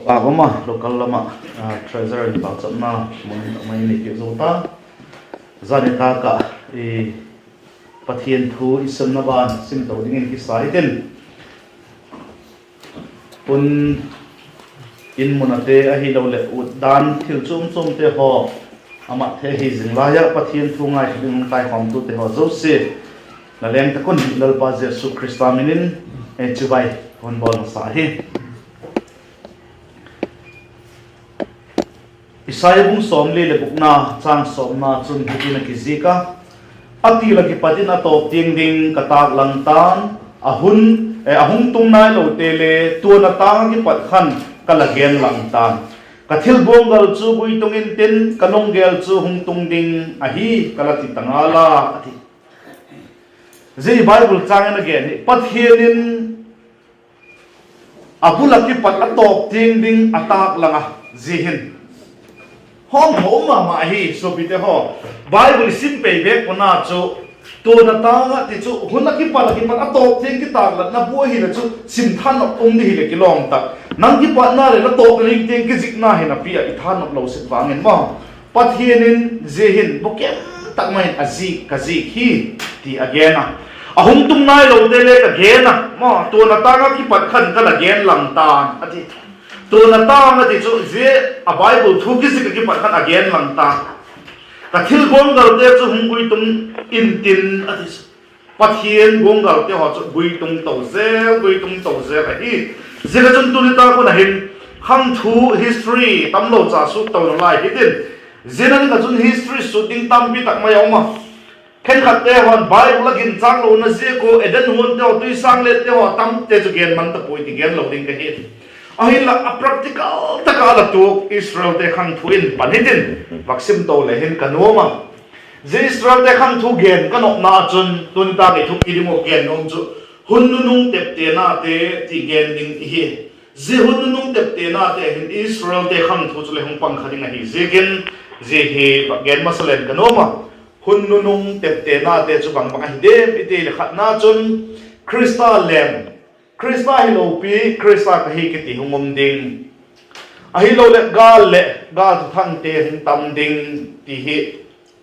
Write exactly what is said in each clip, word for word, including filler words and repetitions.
Pâk um a, local lam ah, treasurer in pauchapna mun tak mai nei piak zo ta. Zani tâk ah Pathian thu i simna ban sim to dingin kisa hitin, hun in mun ate ahiloleh ut dan thil chuam chuamte haw a mat thei hi zing lai ah Pathian thu ngaitha ding hung taikhawmtute haw zosia, la leng tak un Lalpa Jesu Khrista min in chibai hun bawl masa hi. Isaiah bung sawmli leh gukna, châng sawmna chun hitin a kizik a: A til ah kipat in a tawp tiang ding ka tâklang ta'n, a hun, a hung tung nailote le tuan a tâng ah kipat khan ka la genlang ta'n. Ka thil guanggal chu guitung intin, ka lunggel chu hung tung ding ahi ka la ti ta ngal a, a ti. Zia Bible châng in a gen hi Pathian in a bul ah kipat a tawp tiang ding a tâklang a, zia hin hawmthaw um ma ma ahi suapite haw. Bible i sim pei bêk pua'n a chu, tuan a tâng ah ti chu hun ah kipat ah kipat a tawp tiang kitâklatna bua hileh chu sim thanop um di hileh kilawm tak. Nang kipatna leh la tawpna ding tiang kizikna hin a pi ah i thanop lo sek vang in maw, Pathian in zia hin bukim tak mai in a zik, ka zik hi, ti a gen a. A hung tung nailote le ka gen a, maw, tuan a tâng ah kipat khan ka la genlang ta'n, a ti. Tuan a tâng a ti chu zia a Bible thu kizik ah kipat khan a genlang ta'n. Ka thil guanggalte chu hung guitung intin, a ti. Pathian guanggalte haw chu guitung to zel, guitung to zel ahi. Ziak a chun tuni tâk hun a hin khangthu history tamlo cha sut to nalai hitin, zia nan kha chun history sut ding tampi tak mai a um a. Khenkhatte haw'n Bible a ginchâk lona ziak ua Eden huante haw, tuisâng lette haw tamte chu gen man ta puai ti gen lo ding ka hi. Ahinla a practical tak ah la tuak Israelte khangthu in pan hitin, vak sim to le hin ka nuam a. Zia Israelte khangthu gen ka nopna ah chun tuni tâk i thupi ding uh gen nuam chu hun nunung teptenate ti gen ding i hi. Zia hun nunung teptenate hin Israelte khangthu chu le hung pang kha ding ahi ziakin, zia hi vak gen masa leng ka nuam a. Hun nunung teptenate chu bang bang ahi diam i ti leh khatna chun Khrista lem, Khrista hilo pi, Khrista ka hi kiti hung um ding. Ahiloleh gâl leh gâl thuthangte hung tam ding, ti hi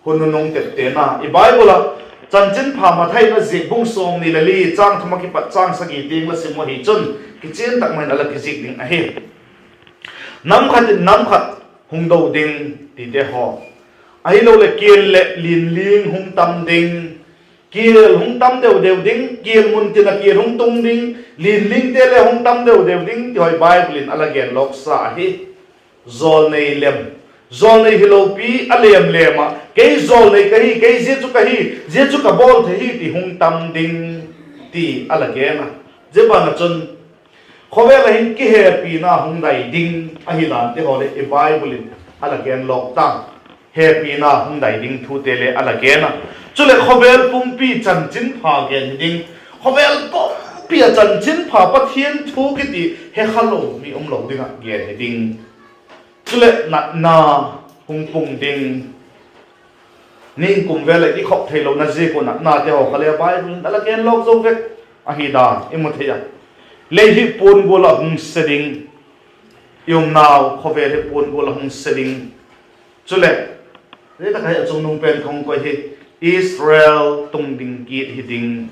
hun nunung teptena i Bible ah Chanchinpha Mathai in a ziak bung sawmni leh li châng thum ah kipat châng sagi tiang la sim u ahi chun kichian tak mai in a la kizik ding ahi. Nam khat in nam khat hung do ding tite haw, ahiloleh kial leh linling hung tam ding, kial hung tam deu deu ding, kial mun tin ah kial hung tung ding, linlingte le hung tam deu deu ding ti haw i Bible in a la genlawksa ahi. Jawlnei lem, jawlnei hilo pi a lem lem ah, kei jawlnei ka hi, kei zia chu ka hi, zia chu ka bawl thei hi ti hung tam ding, ti a la gen a. Zia ban ah chun khawvel ah hin kihepina hung dai ding ahi dante haw le i Bible in a la genlawk ta. Hepina hung dai ding thute le a la gen a. Chuleh khawvel pumpi chanchinpha gen hi ding, khawvel pumpi ah chanchinpha Pathian thu kiti he kha lo mi um lo ding ah gen hi ding. Chuleh natna hung pung ding, ningkum vel ah i khop theilona ziak ua natnate haw kha le Bible in a la genlawk zo vek ahi dan i mu thei a. Lei hi puan gual ah hung se ding, i umnau khawvel hi puan gual ah hung se ding. Chuleh, zia tak ah a chungnung pen ka hung koi hi, Israel tungding kit hi ding.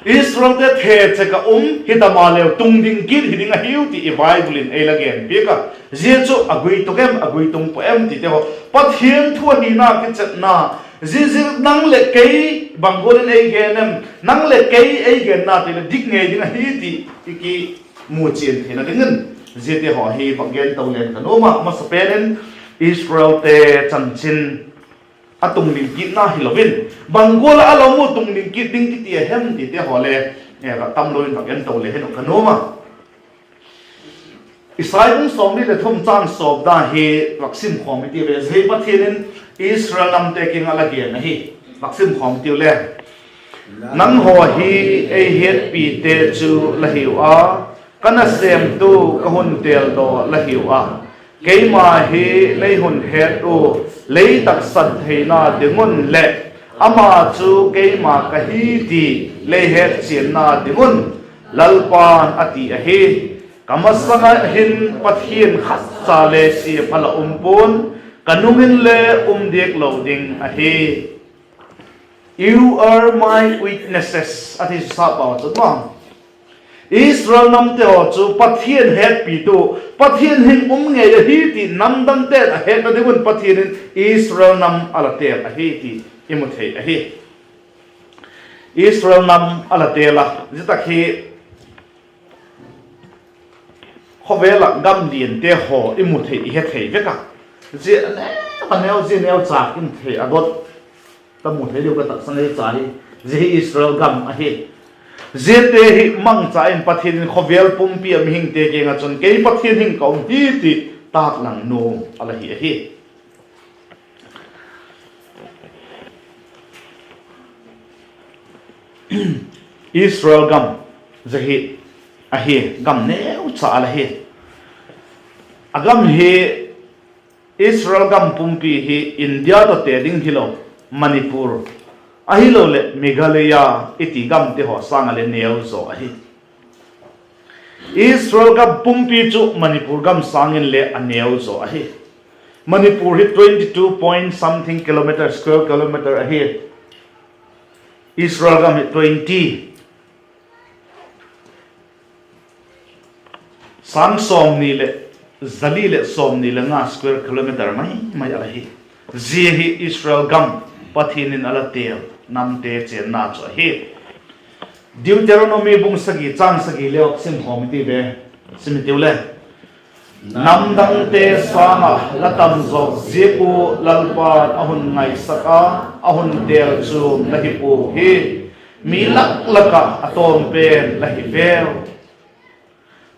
Israelte thechek ah um hita maleu tungding kit hi ding ahiu ti i Bible in ei la gen piak a. Zia chu a guitung em, a guitung pua em tite haw, Pathian thu ahina kichetna, zia zia nang leh kei bang gual in ei gen em, nang leh kei ei genna ti leh dik ngei ding ahi ti i kimu chian theina dingin, ziate haw hi vak gen to leng ka nuam a. Masapen in Israelte chanchin a tungding kitna hilo in, bang gual ah a la mu tungding kit ding kiti a hem tite haw le, e, vak tamlo in vak en to le hin ka nuam a. Isai bung sawmli leh thum chang sawmna hi vak simkhawm i tiu ve. Zia Pathian in Israel namte kiang ah la gen ahi. Vak simkhawm i tiu le. Nanghaw hi ei hetpite chu la hiu a, ka nasêmtu ka hun têldaw la hiu a, keima hi lei hun het u, lei taksan theina ding un leh ama chu keima ka hi ti lei hetchianna ding un, Lalpa'n a ti ahi. Ka masang ah hin Pathian khat cha le siam a la um pua'n, ka nung inle um diak lo ding ahi. You are my witnesses, a ti sap pau chu maw. Israel namte haw chu Pathian hetpitu, Pathian hing um ngei ahi ti namdangte'n a hetna ding un Pathian in Israel nam a la têl ahi ti i mu thei ahi. Israel nam a la têl a, zia tak hi khawvel ah gam liante haw i mu thei, i he thei vek a. Zia a neu, a neu, zia neu cha i mu thei a dot, ka mu thei diu ka taksang ei cha hi, zia hi Israel gam ahi. Ziate hi mangcha in Pathian in khawvel pumpi ah mihingte kiang ah chun kei Pathian hing ka um hi ti tâklang nuam a la hi ahi. Israel gam zia hi ahi, gam neucha a la hi. A gam hi Israel gam pumpi hi India tawh te ding hilo, Manipur, ahiloleh Meghalaya i ti gamte haw sâng ah le neu zaw ahi. Israel gam pumpi chu Manipur gam sâng in le a neu zaw ahi. Manipur hi twenty two point something kilometre, square kilometre ahi. Israel gam hi twenty, sâng sawmni leh zali leh sawmni le nga square kilometre mai mai a la hi. Zia hi Israel gam Pathian in a la têl namte chênna chu ahi. Deuteronomy bung sagi châng sagi le vak sim khawm i ti ve, sim i tiu le. Namdangte sâng ah la tam zawk ziak ua Lalpa'n a hun ngaisak a, a hun têl chu la hi puau hi. Mi lak lak ah a tawm pen la hi veu.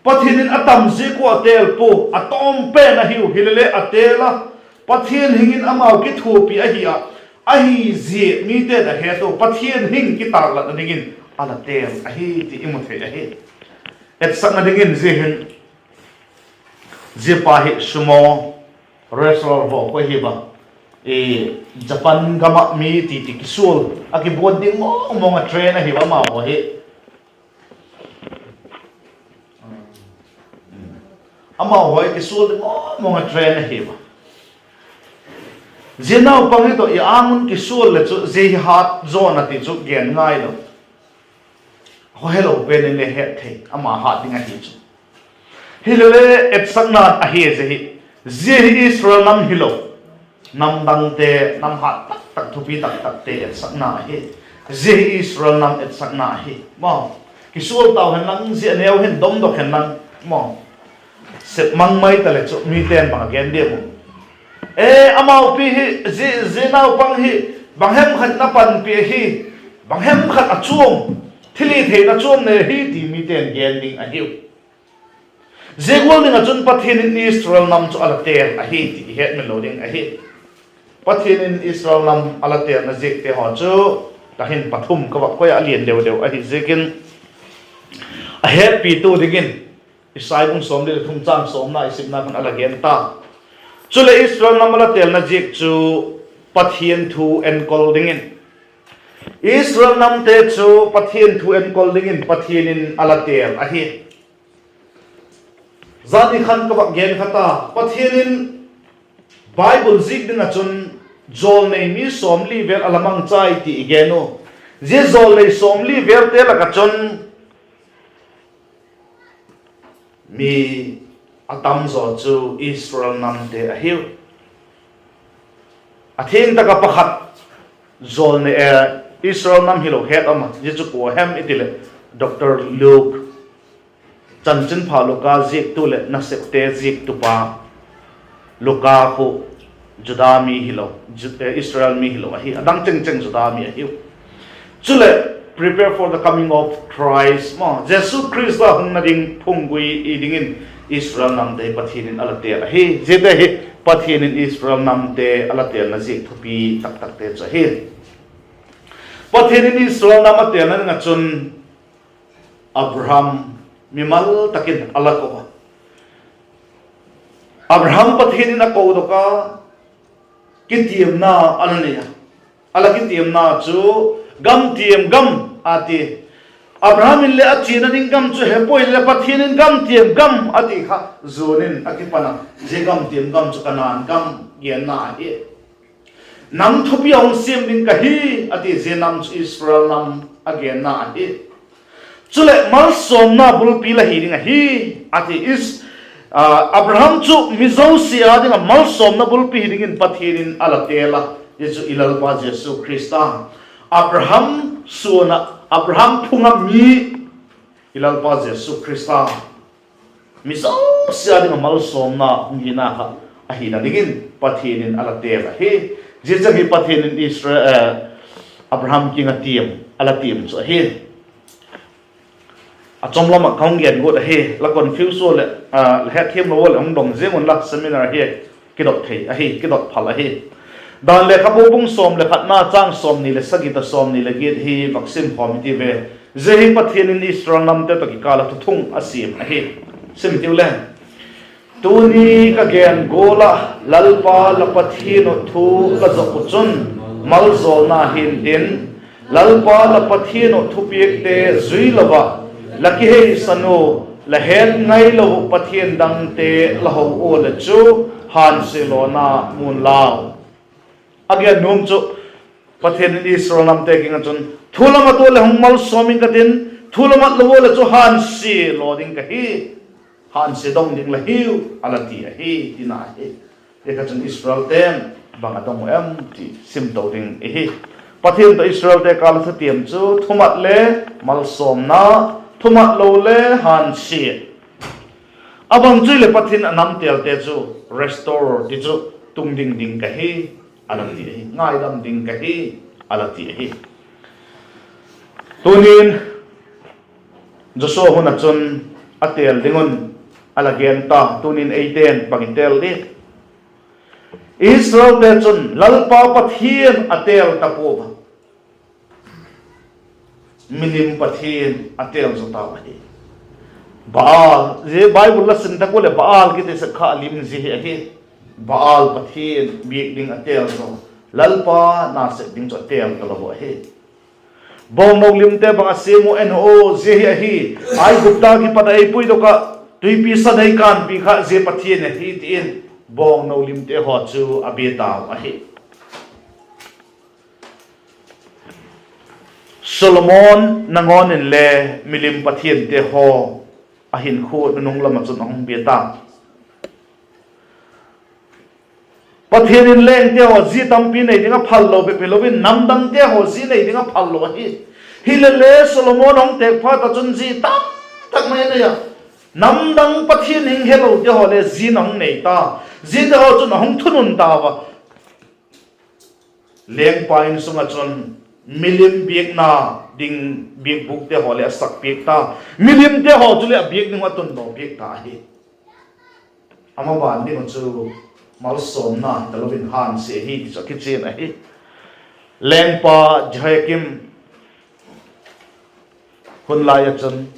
Pathian in a tam ziak ua a têl pua, a tawm pen ahiu, hilele a têl a. Pathian hing in amau kithuapi ahi ah, ahi zia mite'n a het u, Pathian hing kitâklatna dingin a la têl ahi ti i mu thei ahi. Etsakna dingin zia hin, zia pa hi sumo wrestler haw kha hi va, Japan gam ah mi ti ti kisual a kibuan ding mawng mawng a train ahi va amau haw hi. Amau haw hi kisual ding mawng mawng a train ahi va. Zia naupang hi tawh i âng un kisual leh chu zia hi hât zaw na ti chu gen ngailo. Haw helo pen in le het thei, ama hât ding ahi chu. Hilele etsakna ahi zia hi. Zia hi Israel nam hilo, namdangte, nam hât tak tak, thupi tak takte etsakna ahi. Zia hi Israel nam etsakna ahi maw. Kisual tau hen lang, zia neu hin domdok hen lang maw. Sep mang mai ta leh chu mite'n bang a gen diam u? E, amau pi hi, zia, zia naupang hi bang hem khat in a panpi ahi, bang hem khat a chuam, thilhitheina chuam nei ahi ti mite'n gen ding ahiu. Zia gual ding ah chun Pathian in Israel nam chu a la têl ahi ti i hetmil lo ding ahi. Pathian in Israel nam a la têlna ziakte haw chu, tak hin pathum ka vak koi ah, a lian deu deu ahi ziakin, a hetpitu dingin Isai bung sawmli leh thum châng sawmna i simna khan a la gen ta. Chuleh Israel nam a la têlna ziak chu Pathian thu enkol dingin, Israel namte chu Pathian thu enkol dingin Pathian in a la têl ahi. Zani khan ka vak gen kha ta, Pathian in Bible zik ding ah chun jawlnei mi sawmli vel a la mangchai ti i gen u. Zia jawlnei sawmli velte lak ah chun mi a tam zaw chu Israel namte ahiu. A thiang tak ah pakhat jawlnei, Israel nam hilo het um a, zia chu kua hem i ti leh, Doctor Luke, Chanchinpha Luka ziaktu leh Nasepte ziaktupa. Luka khu Juda mi hilo, Ju-, eh, Israel mi hilo ahi, a dang chengcheng Juda mi ahiu. Chuleh, prepare for the coming of Christ maw, Jesu Khrista hungna ding phunggui i dingin Israel namte Pathian in a la têl ahi. Ziate hi Pathian in Israel namte a la têlna ziak thupi tak takte chu ahi. Pathian in Israel nam a têlna ding ah chun Abraham mimal tak in a la ko a. Abraham Pathian in a kodok a, kitiamna a la nei a. A la kitiamna chu, gam tiam gam, a ti. Abraham in le a chiana ding gam chu he puai le, Pathian in gam tiam gam a ti kha zuan in a kipan a, zia gam tiam gam chu Kanaan gam genna ahi. Nam thupi a hung siam ding ka hi, a ti, zia nam chu Israel nam a genna ahi. Chuleh malsawmna bulpi la hi ding ahi, a ti. Is, a, Abraham chu mi zosia â ding ah malsawmna bulpi hi dingin Pathian in a la têl a, zia chu i Lalpa Jesu Khrista. Abraham suan ah, Abraham phung ah mi, i Lalpa Jesu Khrista mi zosia â ding ah malsawmna hung hina kha ahina dingin Pathian in a la têl ahi. Zia chang hi Pathian in Israel, eh, Abraham kiang ah tiam a la tiam chu ahi. A chawm lam ah ka hung gen guat ahi, la confuse ua leh, la hetthiam lo ua leh hung dong ziang unla, seminar hi kidot thei ahi, kidot phal ahi. Dan Lekhabu bung sawm leh khatna châng sawmni leh sagi tawh sawmni leh giat hi vak sim khawm i ti ve. Zia hi Pathian in Israel namte tawh kikâl ah thuthung a siam ahi. Sim tiu le. Tuni ka gen gual ah Lalpa la Pathian uh thu la zak uh chun maljawlna hi'ntin, Lalpa la Pathian uh thupiakte zui lo ah, la kiheisan uh, la het ngailo uh pathian dangte la ho ua leh chu hânsia lawna mu unlau. A gen nuam chu, Pathian in Israel namte kiang ah chun, thu la mat ua leh hung malsawm ing ka tin, thu la mat lo ua leh chu hânsia law ding ka hi, hânsia dong ding la hiu, a la ti ahi, tina ahi. Zia kha chun Israelte'n bang a dong uh em ti sim to ding i hi. Pathian tawh Israelte kâl ah thutiam chu thumat le malsawmna, thumat lo le hânsia. A bang chu hileh Pathian a nam têlte chu restore ti chu, tung ding ding ka hi, a la ti ahi, ngaidam ding ka hi, a la ti ahi. Tunin Joshua hun ah chun a têl ding un a la gen ta, tunin eite'n bang i têl di? Israelte chun Lalpa Pathian a têl ta pua a, milim pathian a têl zaw tau ahi. Baal, zia Bible la sim tak ua leh Baal kiti sek kha a lim zia hi ahi. Baal pathian biak ding a têl zaw, Lalpa na sek ding chu a têl talo ahi. Bawngno limte bang a siam uh en aw, zia hi ahi. Aigupta kipat a ei puidok ah tuipi sa nei kânpi kha zia pathian ahi, ti in bawngno limte haw chu a bia tau ahi. Solomon nangawn inle milim pathiante haw a hinkhua nunung lam ah chun a hung bia ta. Pathian in lengte haw zi tampi nei ding a phal lo bep hilo in, namdangte haw zi nei ding a phal lo ahi. Hilele Solomon a hung têk phat ah chun zi tamtak mai a nei a. Namdang pathian hing helote haw le zi a hung nei ta. Ziate haw chun a hung thunun tau a. Lengpa insung ah chun milim biakna ding biakbûkte haw le a sak piak ta. Milimte haw chuleh a biak ding uh a tundaw piak ta ahi. A maban ding uh chu malsawmna hitalo in hânsia ahi ti chu a kichian ahi. Lengpa Jehoiakim hun lai ah chun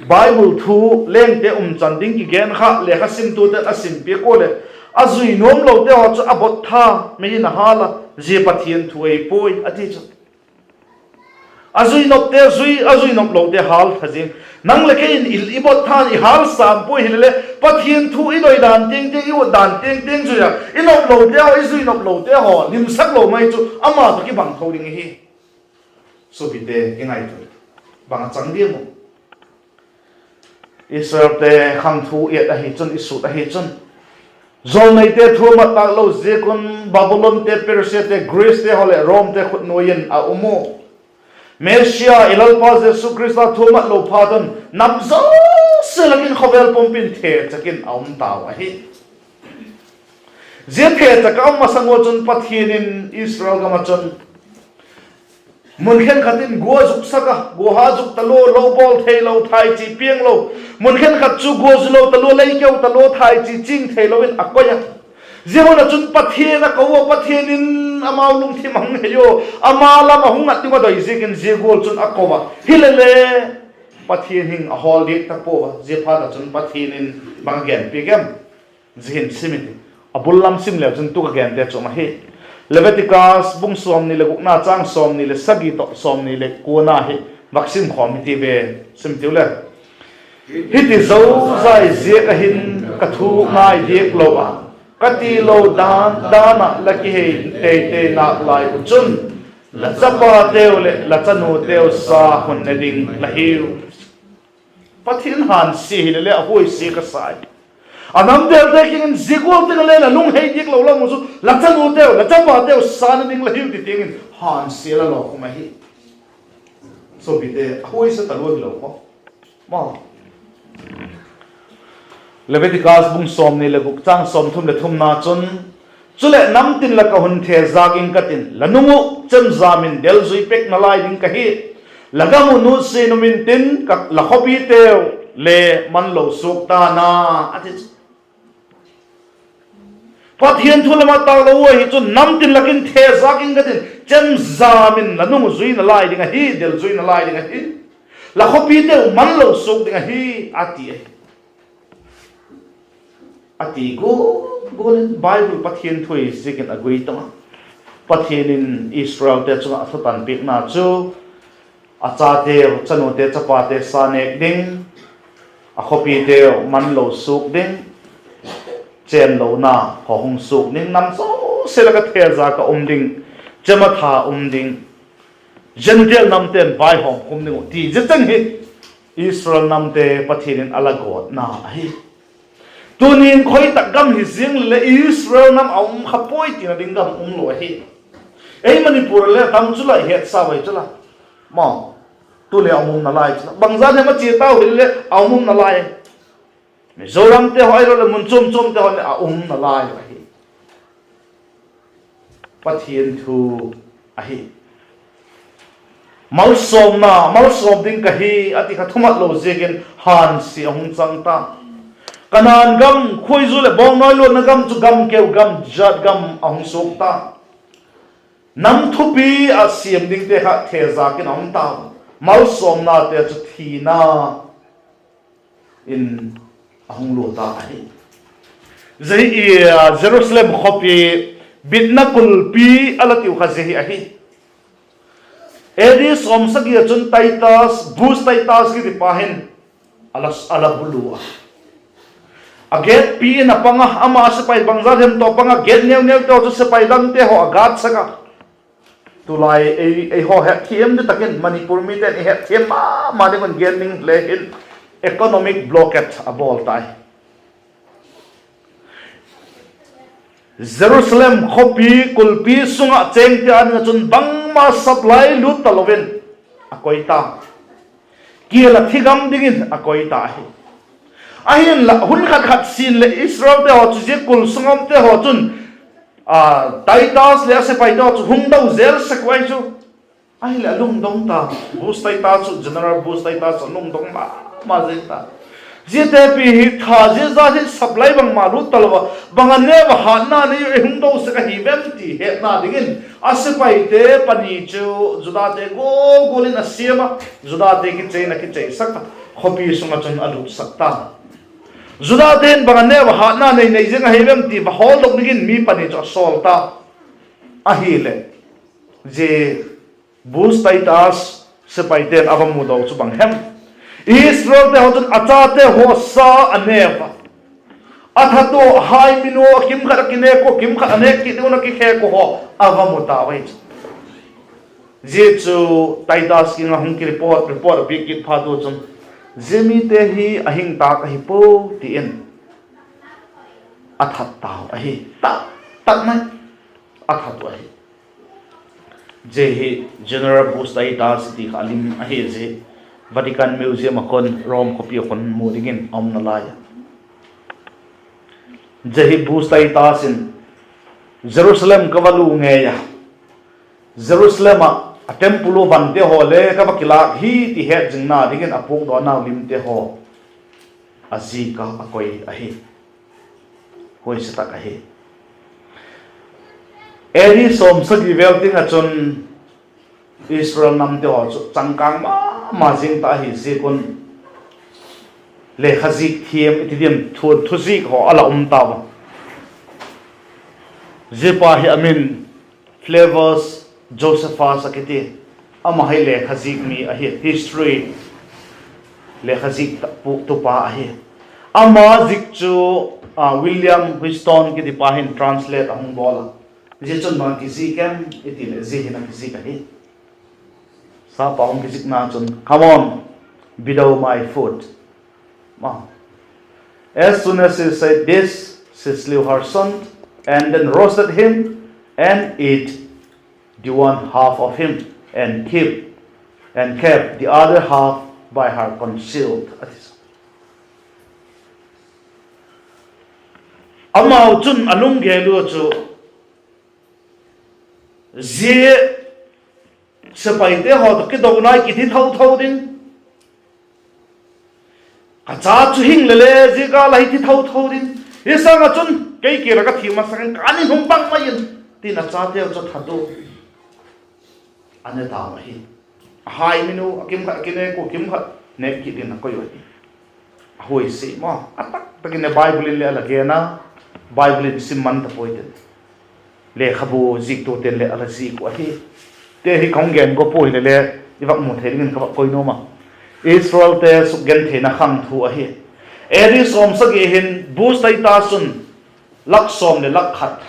Bible thu lengte umchan ding kigen kha lekha simtute'n a sim piak ua leh, a zui nuam lote haw chu a bot tha, mi hin a hâl a, zia Pathian thu ahi puai a ti chu. A zui nopte zui, a zui nop lote hâl tha zing. Nang leh kei in i, i bot tha'n i hâl sâm puai hilele, Pathian thu i doi dan tiang tiang, i ut dan tiang tiang zui a, i nop lote haw, i zui nop lote haw limsak lo mai chu ama tawh kibang tho ding ihi. Suapite, kingaitua, bang a chang diam uh? Israelte khangthu et ahi chun, i sut ahi chun, jawlneite thu a mat tâk lo ziak un Babulonte, Persiate, Greecete haw leh Romte khut nuai in a um u. Messia i Lalpa Jesu Khrista thu a mat lo phat un nam zosia lak in khawvel pumpi'n thechak in a um tau ahi. Zia thechak a um masang ua chun Pathian in Israel gam ah chun mun khenkhat in gua zuksak a, gua ha zuk talua, lo bawl theilo, thaichi pianglo. Mun khenkhat chu gua zulo talua, lei keu talua, thaichi ching theilo in a koi a. Zia hun ah chun Pathian a ko ua, Pathian in amau lungthim a hung hei ua, ama lam a hung ngat ding a doi ziakin zia gual chun a ko a. Hilele Pathian hing a hawl diak ta pua a. Zia phat ah chun Pathian in bang a genpiak em? Zia hin sim i ti. A bul lam sim leu chun tu ka gente chu um ahi. Leviticus bung sawmni leh gukna châng sawmni leh sagi tawh sawmni leh kuana hi Vak sim khawm hiti ve, sim tiu le. Hiti zozai ziak ah hin ka thu ngai diak lo a, ka tilo dan dan ah la kihei tei tei nâk lai uh chun, la chapateu leh la chanuteu sa hun ne ding la hiu. Pathian hânsia hile le a huaisia ka sa hi. A namtelte kiang in zia gual tiang a le la lunghei diak lo lam uh chu la chanuteu, la chapateu sa ne ding la hiu ti tiang in hânsia la lawk um ahi. Sawpite, a huaisia talua hilo kha. Ma, Leviticus bung sawmni leh guk châng sawmthum leh thumna chun, chuleh namtin lak ah hun thezâk ing ka tin, la nung uh chemjam in delzui pek nalai ding ka hi. La gam uh nutsia um intin, la khawpiteu le man lo suak ta na, a ti chu. Pathian thu lam a tâk lo ua hi chun namtin lak in thezâk ing ka tin, chemjam in la nung uh zui nalai ding ahi, delzui nalai ding ahi. La khawpiteu man lo suak ding ahi, a ti ahi. A ti gual gual in Bible Pathian thu hi ziakin a guitung a. Pathian in Israelte chung ah a thutanpiakna chu, a chateu chanute chapate sa nêk ding, a khawpiteu man lo suak ding, chênlona haw hung suak ding, nam zosia lak ah thezâk ah um ding, chema tha um ding, Gentile namte'n vaihawm khum ding uh ti zia cheng hi Israel namte Pathian in a la gawtna ahi. Tuni'n khoi tak gam hi ziang leh Israel nam a um kha puai tina ding gam um lo ahi. Ei Manipur le tam chu la, i hetsa ui chu la. Ma, tu le a um um nalai chu la. Bangzat hem a chia tau hile le a um um nalai. Mizoramte haw ahilo leh mun chuam chuamte haw le a um nalai ahi. Pathian thu ahi. Malsawmna, malsawm ding ka hi, a ti kha thumat lo ziakin hânsia a hung chang ta. Kanaan gam, khuaizu leh bawngnawi luanna gam chu gam keu gam, jat gam a hung suak ta. Nam thupi a siam dingte kha thezâk in a um ta. Malsawmnate chu thina in a hung lua ta ahi. Zia hi, Jerusalem khawpi bitna kulpi a la tiu kha zia hi ahi. A D sawmsagi ah chun Titus, Bus Titus kitipa hin a la, a la bulu a. A gatepi in a pang a, ama sepai bangzat hem tawh pang a, gate neu neute haw chu sepai dangte haw a gâtsak a. Tulai ei, eihaw hetthiam di tak in, Manipur mite'n i hetthiam ma ma ding un gen ding le hin, economic blockade a bawl tai. Jerusalem khawpi kulpi sung ah chêngte â ding ah chun bangma supply lût talo in a koi ta. Kial ah thi gam dingin a koi ta ahi. Ahinla hun khat khat sin leh Israelte haw chu zia kul sung umte haw chun, a, Titus leh a sepaite haw chu hung do zel sek uh ahi chu. Ahileh a lungdong ta, Bus Titus chu, General Bus Titus chu a lungdong ma ma zing ta. Ziate pi hi tha zia zat hi supply bangma lût talo a, bang a neu a hatna nei uh ei hung do sek ahi vem ti hetna dingin a sepaite pani chu Judate gual gual in a siam a, Judate kicheina kicheisak a, khawpi sung ah chun a lutsak ta. Judate hin bang a neu a hatna nei nei zing ahi vem ti va hawldok dingin mi pani chu a sawl ta. Ahileh, zia Bus Titus sepaite'n a va mudo chu bang hem? Israelte haw chun a chate haw sa a neu a, a that ua, a haiminu a, kimkhat a kinêk ua, kimkhat a nêk kit ding un a kikhêk uh haw a va mu tau ahi chu. Zia chu Titus kiang ah hung ki report, report a piak kit phat ua chun, zia mite hi a hing tâk ahi puai ti in a that tau ahi. Tak tak mai a that uh ahi. Zia hi General Bus Titus ti kha a lim ahi, zia Vatican Museum ah khun, Rome khawpi ah khun mu dingin a um nalai a. Zia hi Bus Titus in, Jerusalem ka va lu ngei a, Jerusalem ah a temple ua vante haw le ka va kilâk hi ti hetzingna dingin a puakdawnau limte haw a zik a, a koi ahi. Huaisia tak ahi. A D sawmsagi vel tiang ah chun Israel namte haw chu changkâng ma ma zing ta ahi ziak un, lekha zik thiam i ti diam, thu, thuzik haw a la um tau a. Zia pa hi a min Flavius Josephus a kiti. Ama hi lekha zik mi ahi, history lekha zik tupa ahi. Ama zik chu William Whiston kitipa hin translate a hung bawl a. Zia chun bang a kizik em i ti leh, zia hin a kizik ahi. Sapa hung kizikna chun, Come on, bedaub my foot. As soon as she said this, she slew her son and then roasted him and ate the one half of him and kept, and kept the other half by her concealed, a ti. Amau chun a lunggel ua chu, zia sepaite haw tawh kidona i kithi tho tho ding, ka cha chu hing le le zia kâl ah hi thi tho tho ding, hi sâng ah chun kei kiang ah ka thi masang in ka ni hung bang mai in, tin a chateu chu that ua, a ne tau ahi. A hai min u, a kim khat a kinêk ua, kim khat nêk kit in a koi u ahi. A huaisia maw, a tak tak in a Bible in le a la gen a, Bible in sim man ta puai tin, lekhabu ziktute'n leh a la zik uh ahi. Ti hi ka hung gen gawp ua hile le, i vak mu thei dingin ka vak koi nuam a. Israelte sukgentheina khang thu ahi. A.D. sawmsagi hin Bush Titus chun lak sawm leh lak khat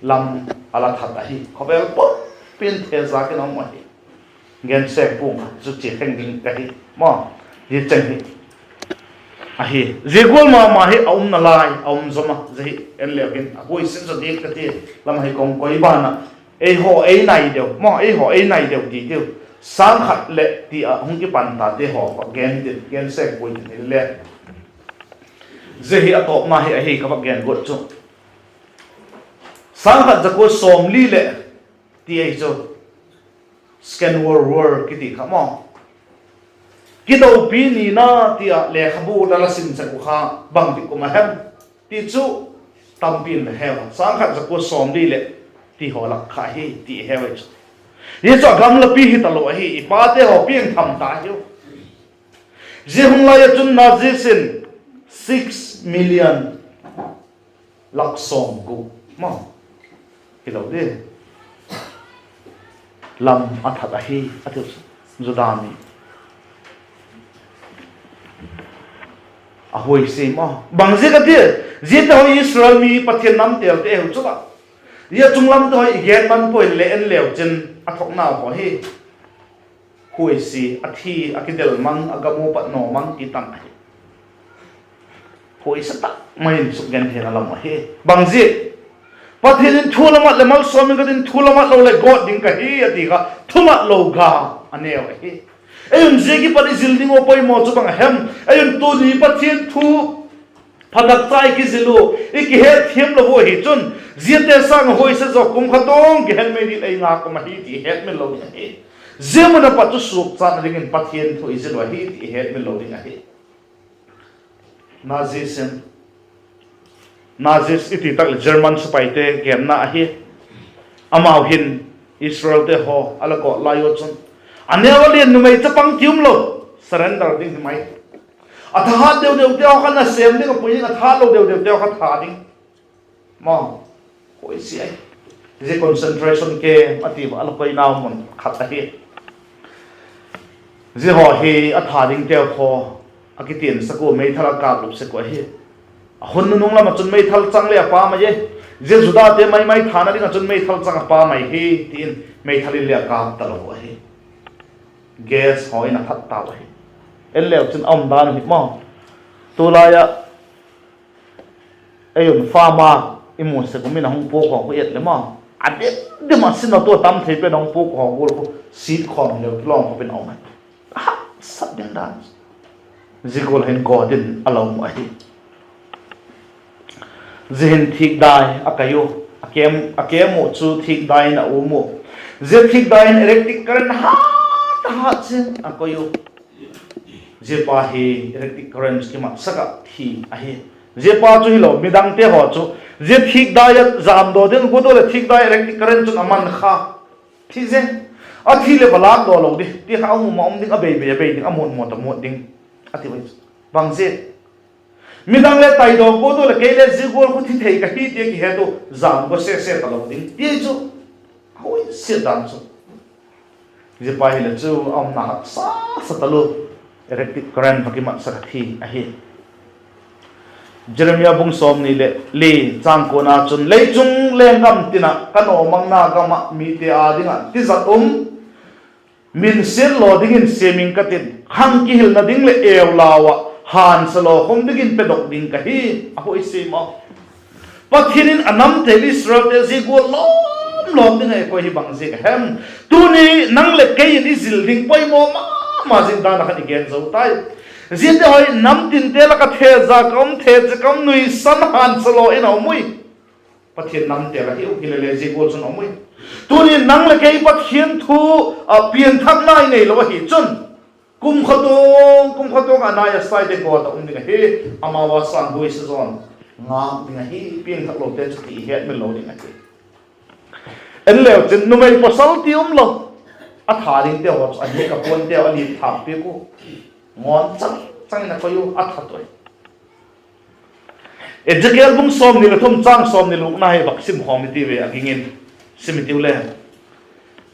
lam a la that ahi. Khawvel pumpi'n thezak in a um ahi. Gen sek pua'ng kha chu chia kheng ding ka hi maw, zia cheng hi ahi. Zia gual ma ma hi a umna lai a um zom a, zia hi en leu hin a huaisia zaw diak ka ti. Lam hi ka hung koi ban ah, eihaw ei nai deu maw, eihaw ei nai deu ti tiu, sâng khat leh ti ah hung kipan tate haw gen tin, gen sek puai tin hile le, zia hi a tawpna hi ahi ka vak gen guat chu. Sâng khat za kua sawmli leh ti ahi chu, Second World War kiti kha maw, kidopi nina ti ah lekhabu la la sim sek uh kha bangtik um a hem ti chu tampi'n la he ua, sâng khat za kua sawmli leh ti haw lak kha hi ti he ua chu. Hi chu a gamlapi hi talo ahi, i pate haw piangtham ta hiu. Zia hun lai ah chun Nazis in six million, lak sawm guk maw, hilo di, lam a that ahi a tiu chu, Juda mi. A huaisia maw, bang ziak a ti, ziate haw Israel mi Pathian nam têlte ahiu chu la. Zia chunglamte haw i gen man puai le en leu chin, a thuaknau haw hi huaisia, a thi, a kidel mang, a gam ua pat naw mang ti tam ahi. Huaisia tak mai in sukgentheina lam ahi. Bang ziak? Pathian in thu la mat leh malsawm in ka tin, thu la mat lo leh gawt ding ka hi a ti kha, thu mat lo ga a neu ahi. Ei un zia kipat i zil ding uh poimaw chu bang a hem? Ei un tuni Pathian thu phatak cha i kizil u, i kihetthiam lo u ahi chun, ziate sâng ah huaisia zaw kum khat tawng kihen mei ding ei ngâk um ahi ti i hetmil lo ding ahi. Zia mun a pat chu suakchatna dingin Pathian thu i zil u ahi ti i hetmil lo ding ahi. Nazis in, Nazis i ti tak leh German sepaite genna ahi. Amau hin Israelte haw a la gawt lai ua chun, a neu a lian numei chapang ti um lo, surrender ding hi mai. A thahat deu deute haw kha nasêm ding a pui ding, a thahat lo deu deute haw kha that ding. Maw, huaisia ahi. Zia concentration camp a ti a la koinau mun khat ahi. Zia haw hi a that dingteu haw a kitiansak ua, meithal a kâplup sek uh ahi. A hun nunung lam ah chun meithal chang le a pha mai e. Zia Judate mai mai thana ding ah chun meithal chang a pha mai hi, ti in meithal in le a kâp talo ahi. Gas haw in a that tau ahi. En leu chun a um dan uh hi maw, tulai ah ei un farmer i mu sek uh, min a hung puak haw khu et le maw, a dim dim a sin a tua tam thei pen a hung puak haw gual khu, seed khawm leu lawng khawp in a um ahi. A hahsat ding dan, zia gual hin gawt in a la um ahi. Zia hin thîkdai a kai u, a kem, a kem uh chu thîkdai in a um u. Zia thîkdai in electric current hat hat zing a koi u. Zia pa hi electric current kimatsak ah thi ahi. Zia pa chu hilo, midangte haw chu zia thîkdai a jamdaw ding a guat ua leh thîkdai electric current chun a man kha, thi zing. A thi leh va lâkdaw lo di ti kha, a um a um ding, a bei bei a bei ding, a mut mut a mut ding a ti ui. Bang zia? Midang le taidaw guat ua leh kei le zia gual khu thi thei ka hi ti a kihet u, jamdaw sese talo ding ti chu, huaisia dan chu. Zia pa hileh chu a umna haksa sa talua, electric current va kimatsak a thi ahi. Jeremiah bung sawmni leh li, châng kuana chun, Leichung lenggam tin ah ka nawmangna gam ah mite â ding ah tizat um, min siat law dingin siam ing ka tin, khang kihilna ding leh eu lau ah hânsa law khum dingin pedok ding ka hi, a huaisia maw. Pathian in a namte Israelte zia gual lawm lawm ding ahi koi hi bang ziak a hem? Tuni nang leh kei in i zil ding poimaw ma ma zing dan ah khan i gen zo tai. Ziate haw hi nam tinte lak ah theza ka um, theza ka um, nuisan hânsa law in a um ui. Pathian namte lak ah hiu hile le zia gual chun a um ui. Tuni nang leh kei Pathian thu a pianthakna i neilo ahi chun, kum khatuang kum khatuang a nai a saite gawt ah um ding ahi. Amau a sâng huaisia zawn ngâk ding ahi, piangthaklote chu ti i hetmil lo ding ahi. En leu chin numei pawsal ti um lo, a tha dingte haw chu a nik a puanteu a lip thâk piak u, ngawn chang chang in a koi u, a that ui. Ezekiel bung sawmni leh thum châng sawmni lukna hi vak sim khawm i ti ve a ging in, sim i tiu le.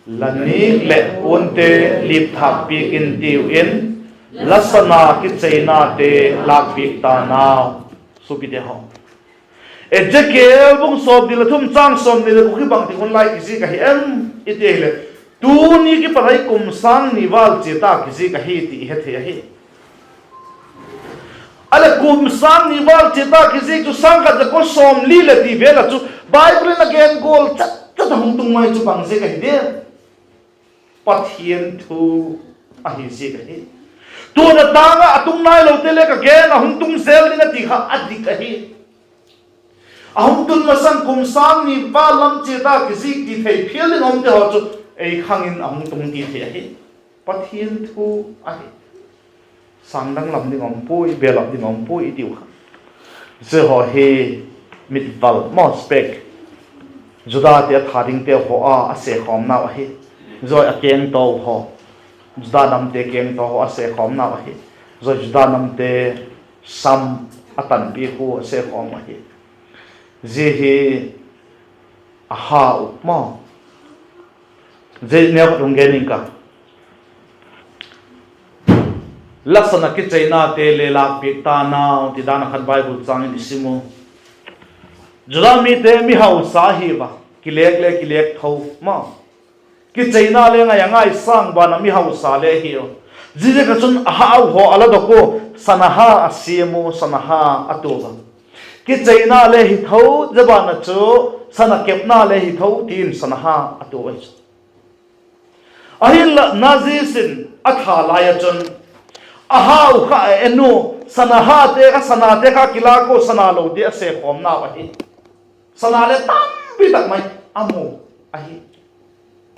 La nik leh puante lip thâk piak in tiu in, la sana kicheinate lâkpiak ta nau. Suapite haw, Ezekiel bung sawmni leh thum châng sawmni leh guk hi bang ti hun lai kizik ahi em i ti ahileh, tuni kipat ah kum sâng ni val chia ta kizik ahi ti i hethei ahi. A leh kum sâng ni val chia ta kizik chu sâng khat za kua sawmli leh ti vel ah chu Bible in a gen gual chat chat a hung tung mai chu bang ziak ahi diam? Pathian thu ahi ziak ahi. Tu'n a tâng ah a tung nailote le ka gen a hung tung zel ding a ti kha a dik ahi. A hung tun masang kum sâng ni val lam chia ta kizik ti thei phial ding a umte haw chu ei khang in a hung tung ti thei ahi. Pathian thu ahi. Sâng dang lam ding a um puai, belap ding a um puai i tiu kha. Zia haw hi mitval maw, spec, Judate a tha dingte haw a a sekhawmnau ahi. Zia a kengto haw, Juda namte kengto haw a sekhawmnau ahi. Zia Juda namte sam a tanpi khu a sekhawm ahi. Zia hi a ha uh maw. Zia neu khat hung gen ing ka. La sana kicheinate le lâkpiak ta nau ti dan a khan Bible châng in i sim u. Juda mite mi hausa ahi va, kilêk le kilêk tho maw. Kicheina le ngai a ngai sâng ban a mi hausa le ahiu. Ziaziak a chun a hau haw a la dok u, sana ha a siam u, sana ha a tua a. Kicheina le hi tho, zia ban a chu sana kepna le hi tho ti'n sana ha a tua ahi chu. Ahinla Najis in a tha lai a chun a hau kha a en u, sana hate kha, sanate kha kilâk u, sana lote a sekhawmnau ahi. Sana le tampi tak mai a mu ahi.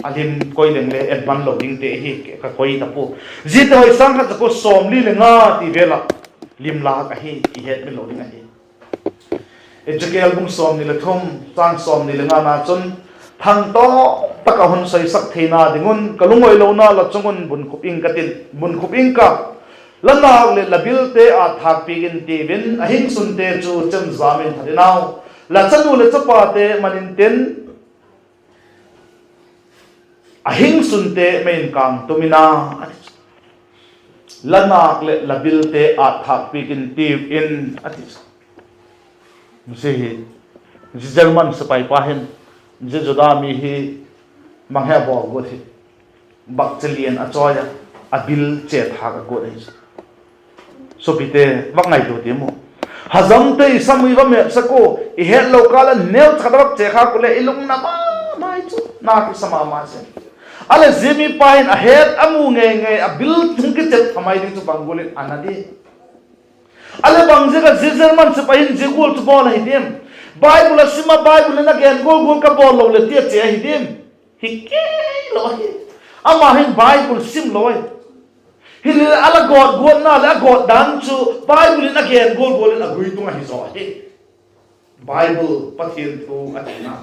A lim koi leng le en man lo dingte hi ka koi ta pua. Ziate haw hi sâng khat za kua sawmli le nga ti vel ah lim lâk ahi ti hetmil lo ding ahi. Ezekiel bung sawmni leh thum, châng sawmni le ngana chun, Thangtawk tak ah hun soisak theina ding un ka lungawilona la chung un bunkhup ing ka tin, bunkhup ing ka. La nâk leh la bilte ât thâk piak in tiu in, a hingsunte chu chemjam in that in au, la chanu leh chapate man intin, a hingsunte mei in kângtum in a, a ti chu. La nâk leh la bilte ât thâk piak in tiu in, a ti chu. Zia hi, zia German sipai pa hin zia Juda mi hi bang hi a bawl guat hi, bakchalian a chawi a, a bil che thâk a guat ahi chu. Suapite, vak ngaitua tiam u. Hazamte i sam i va mêtsak ua, i hetlo kâl a neu khat a vak che khâk u leh i lungna ma mai chu na kisa ma ma se. A leh zia mi pa hin a het a mu ngei ngei a bil hung kichep tha mai ding chu bang gual in a na di. A leh bang ziak a zia German sipai hin zia gual chu bawl ahi diam? Bible a sim a, Bible in a gen gual gual ka bawl lo leh ti a che ahi diam? Hi kei lo ahi. Ama hin Bible sim lo ahi. Hileh a la gawt guatna leh a gawt dan chu Bible in a gen gual gual in a guitung ahi zaw ahi. Bible Pathian thu ahina,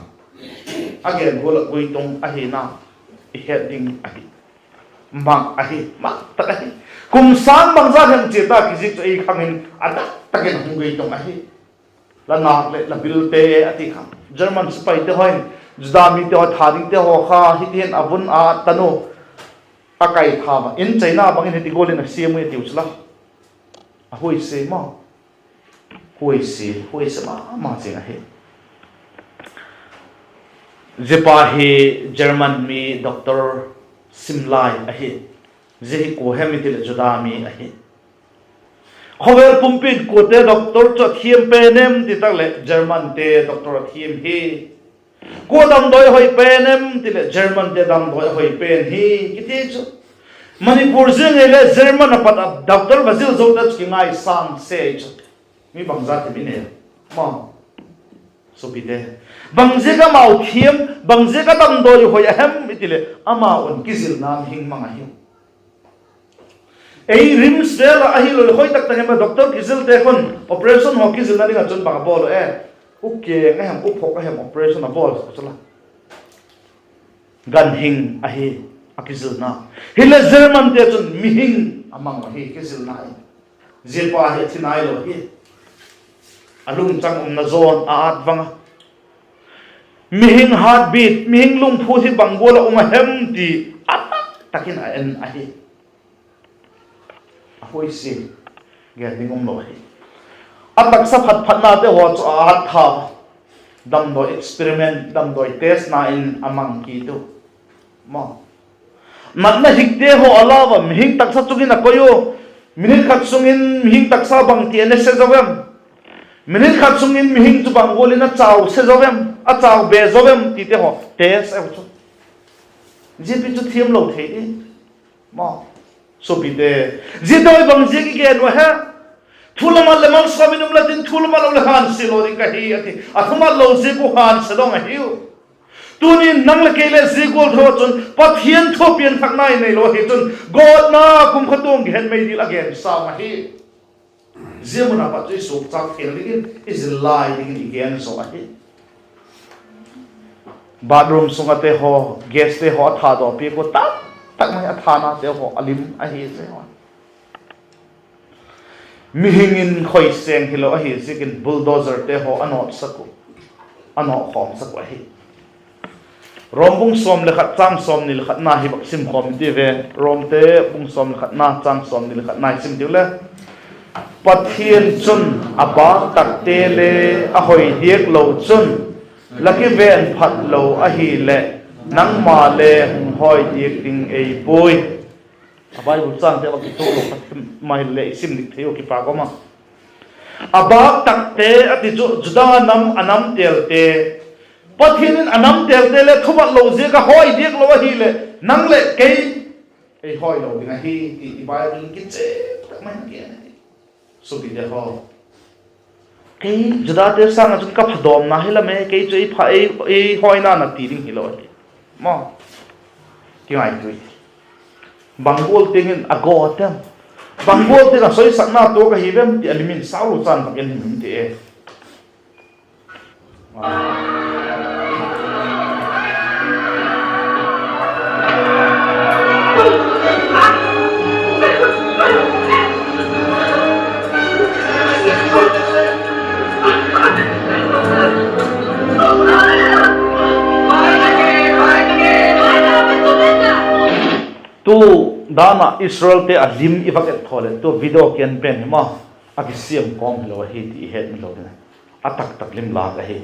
a gen gual a guitung ahina i het ding ahi. Mak ahi, mak tak ahi. Kum sâng bangza hem chia ta kizik chu ei khang in a dak tak in hung guitung ahi. La nâk leh la bilte a ti kha. German sipaite haw in Juda mite haw tha dingte haw kha hitihin a vun a at tan u. A kaitha a, in China bang in hiti gual in a siam ui a tiu chu la. A huaisia ma. Huaisia, huaisia ma ma zing ahi. Zia pa hi German mi doctor sim lai ahi. Zia hi kua hem i ti leh Juda mi ahi. Khawvel pumpi'n kuate doctor chu a thiam pen em ti tak leh Germante doctor a thiam hi. Kua damdawi a hoi pen em ti leh Germante damdawi a hoi pen hi kiti chu. Manipur ziang ei leh German a pat a doctor va zil zote chu kingaisâng se chu. Mi bangza ti mi ne ma. Suapite, bangziak a amau thiam, bangziak a damdawi hoi a hem i ti leh amau'n kizilna mihing mang ahiu. Ei RIMS vêl ah ahiloleh hoi tak tak hem a doctor kizilte khun operation haw kizilna ding ah chun bang a bawl uh e? U keng a hem, u phok a hem operation a bawl chu la. Ganhing ahi a kizilna. Hileh Germante chun mihing a mang uh ahi kizilna in. Zia pa hi a thi nailo hi. A lungchang umna zawn a ât vang a. Mihing heartbeat, mihing lungphu hi bang gual ah um a hem ti a tak tak in a en ahi. A huaisia, gen ding umlo ahi. A taksa phat phatnate haw chu a ât tha. Damdawi experiment, damdawi testna in a mang kit u. Ma, natna hikte haw a lau a, mihing taksa chung in a koi u. Minute khat sung in mihing taksa bangti a ne se zo em? Minute khat sung in mihing chu bang gual in a chau se zo em, a chau be zo em tite haw test e chu. Zia pi chu thiamlo thei di. Ma, suapite, ziate haw bangziak i gen u he? Thu la mat leh malsawm in um la tin, thu la mat lo leh hânsia lo ding ka hi a ti. A thu mat lo ziak u hânsia dong ahiu. Tuni'n nang leh kei leh zia gual thu chun Pathian thu pianthakna i nei lo ahi chun gawtna kumkhua tuang gehen mei dil a gen sâng ahi. Zia mun a pat chu i suakchâk theina dingin i zil lai dingin i gen zaw ahi. Bathroom sung ate haw, gaste haw a thadawpiak ua, tam tak mai a thanate haw a lim ahi zia haw. Mihing in khoi seng hilo ahi ziakin bulldozerte haw a nawtsak uh, a nawkhawmsak uh ahi. Rom bung sawm le khat châng sawmni le khatna hi vak sim khawm tiu ve. Romte bung sawm le khatna châng sawmni le khatna hi sim tiu le, Pathian chun a bâk takte le a hoi diak lo chun la kiven phat lo ahileh, nangma le hung hoi diak ding ei puai. A Bible chângte vak kituak lo kha mai le i sim dik thei uh kipâk um a. A bâk takte a ti chu Juda nam a namtelte. Pathian in a namtelte le thumat lo ziak a hoi diak lo ahileh nang leh kei ei hoi lo ding ahi ti i Bible in kichian tak mai a gen ahi. Suapite haw, kei Judate sâng ah chun ka phadawmna hi lam e, kei chu ei pha, ei, ei hoina na ti ding hilo ahi. Maw, kingaitui. Bang gual tiang in a gawt em? Bang gual tiang a soisakna tuak ahi vem ti a lim in sau lo chan bak in hin ti e. Tu dan ah Israelte a lim i vak et thaw leh tu video kian pen hi ma, a kisiam kawm hilo ahi ti i het milo ding a, a taktak lim lâk ahi.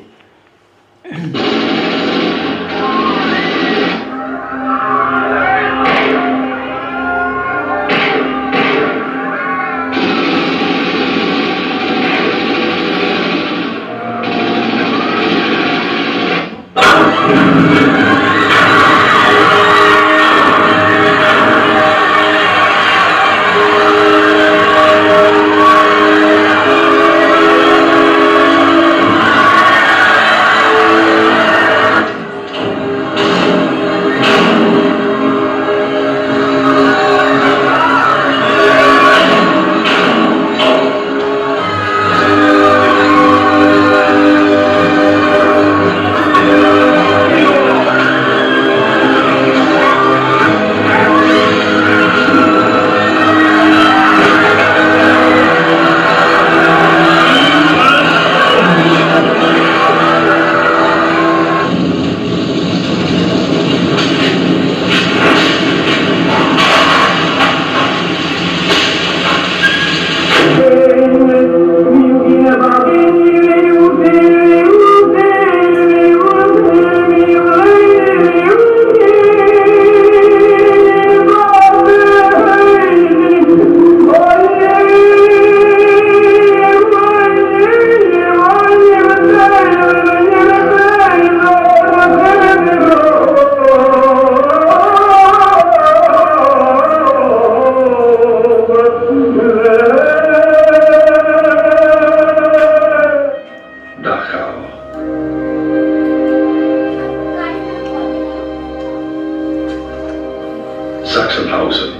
Sachsenhausen,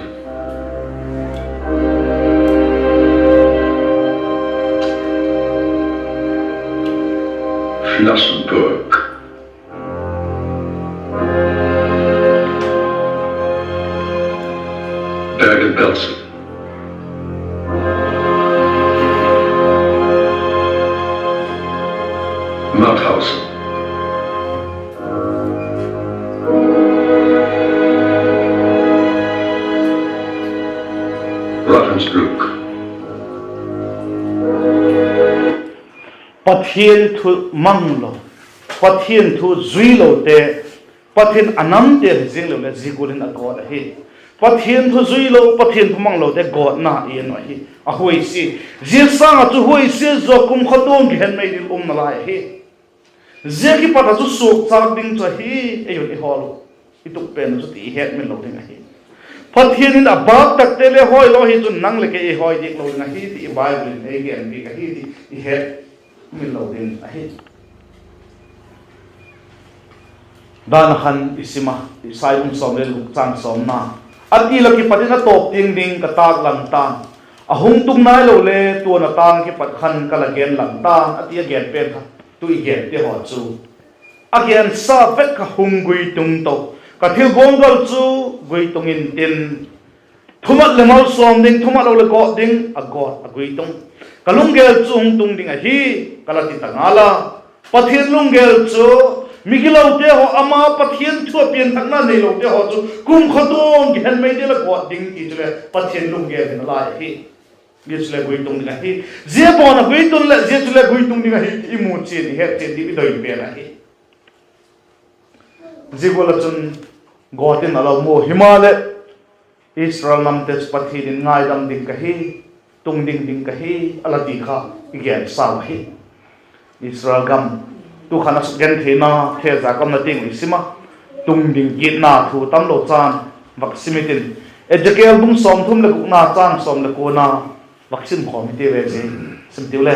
Flossenbürg, Bergen-Belsen, Mauthausen, Ravensbrück. Pathian thu mang lo, Pathian thu zui lote, Pathian a namte hi ziang lo leh zia gual in a gawt ahi. Pathian thu zui lo, Pathian thu mang lote gawtna i en uh ahi. A huaisia, zia sâng ah chu huaisia zaw kumkhawtuang kihen mei ding um nalai ahi. Zia kipat ah chu suakchâk ding chu ahi, ei un i hawl uh, i tup pen uh chu ti i hetmil lo ding ahi. Pathian in a bâk takte le hoi lo hi chun nang leh kei ei hoi diak lo ding ahi ti i Bible in ei gen piak ahi ti i hetmil lo ding ahi. Dan a khan i sim a, Isai bung sawm le guk châng sawmna, a ti lak kipat in a tawp tiang ding ka tâk lang ta'n, a hung tung nailo le tuan a tâng kipat khan ka la gen lang ta'n, a ti a gen pen kha tu i gente haw chu a gensa vek kha hung guitung to, ka thil guanggal chu guitung intin, thumat leh malsawm ding, thumat lo leh gawt ding, a gawt a guitung. Ka lunggel chu hung tung ding ahi, ka la ti ta ngal a. Pathian lunggel chu migilote haw, ama Pathian thu a pianthakna neilote haw chu kumkhawtuang kihen mei ding la gawt ding ti chule Pathian lunggel hi nalai ahi. Zia chule guitung ding ahi. Zia bawn a guitung leh zia chule guitung ding ahi ti i mu chian, i het chian ding i doi pen ahi. Zia gual ah chun gawt in a la um ua, himaleh Israel namte chu Pathian in ngaidam ding ka hi, tung ding ding ka hi, a la ti kha i gensau ahi. Israel gam, tu khan a sukgentheina thezâk a umna tiang i sim a, tung ding kitna thu tamlo chan vak sim i tin, Ezekiel bung sawmthum leh gukna châng sawm leh kuana vak sim khawm i tiu ve zi, sim tiu le.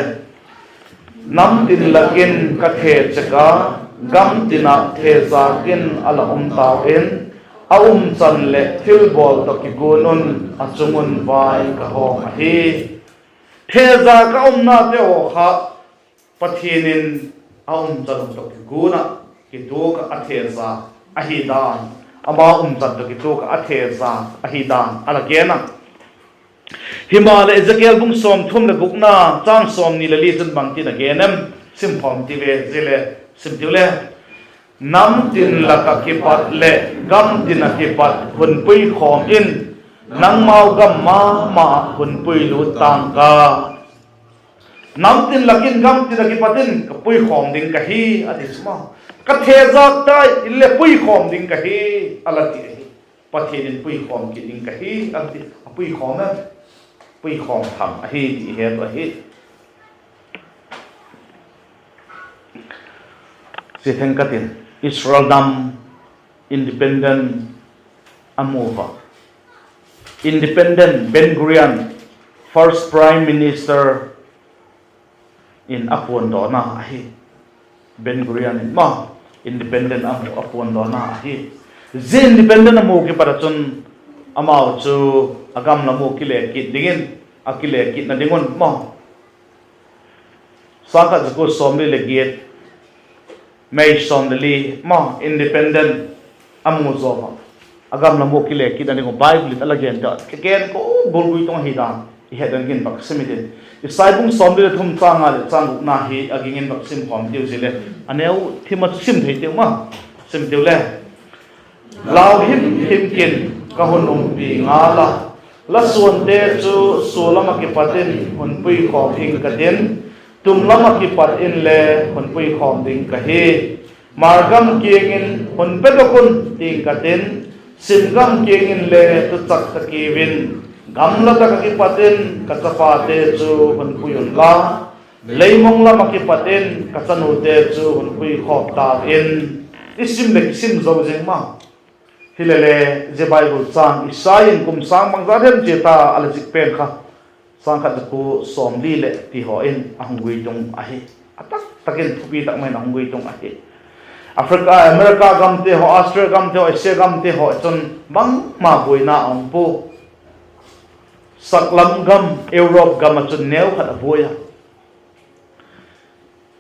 Nam tin lak in ka the chek a, gam tin ah thezâk in a la um tau in, a umchan leh thilbawl tawh kiguan un a chung un vai ka hawm ahi. Thezâk a umnate haw kha Pathian in a umchan tawh kiguan ah kituak ah a thezâk ahi dan, ama umchan tawh kituak ah a thezâk ahi dan a la gen a. Himaleh Ezekiel bung sawmthum leh gukna châng sawmni leh li chun bangtin a gen em? Sim khawm ti ve zi le, sim tiu le. Nam tin lak ah kipat leh gam tin ah kipat hun puikhawm in, nangmau gam ma ma ah hun puilut tang ka. Nam tin lak in gam tin ah kipat in ka puikhawm ding ka hi, a ti chu ma. Ka thezâk tai inle puikhawm ding ka hi, a la ti ahi. Pathian in puikhawm kit ding ka hi, a ti a, puikhawm em? Puikhawm tham ahi ti i het uh ahi. Zia theng ka tin, Israel dam independent a mu va. Independent, Ben Gurion, first Prime Minister in a puandawna ahi. Ben Gurion in ma independent a mu a puandawna ahi. Zia independent a mu kipat ah chun amau chu a gam lam uh kile kit dingin, a kile kitna ding un ma sâng khat za kua sawmli leh giat, May sawm leh li ma independent a mu zaw a, a gam lam uh kile kitna ding uh Bible in a la gen ta, ka gen ko gul guitung ahi dan i het dan gin vak sim i tin. Isai bung sawmli leh thum châng nga leh châng gukna hi a ging in vak sim khawm tiu zi le, a neu thim ah chu sim thei tiu ma, sim tiu le. Lau him him kin, ka hun umpi ngal a, la suante chu sua lam ah kipat in hun puikhawm ing ka tin, tum lam ah kipat inle hun puikhawm ding ka hi. Mar gam kiang in, hun pedok un, ting ka tin, sim gam kiang inle tuchak ta kiu in, gamla tak ah kipat in ka chapate chu hun pui unla, leimong lam ah kipat in ka chanute chu hun puikhawm tau in, i sim leh kisim zo zing ma. Hilele, zia Bible châng Isai in kum sâng bangza hem chia ta a la zik pen kha, sâng khat za kua sawmli leh ti haw in a hung guitung ahi. A tak tak in thupi tak mai in a hung guitung ahi. Africa, America gamte haw, Australia gamte haw, Asia gamte haw chun bangma buaina a um pua. Saklam gam, Europe gam ah chun neu khat a buai a.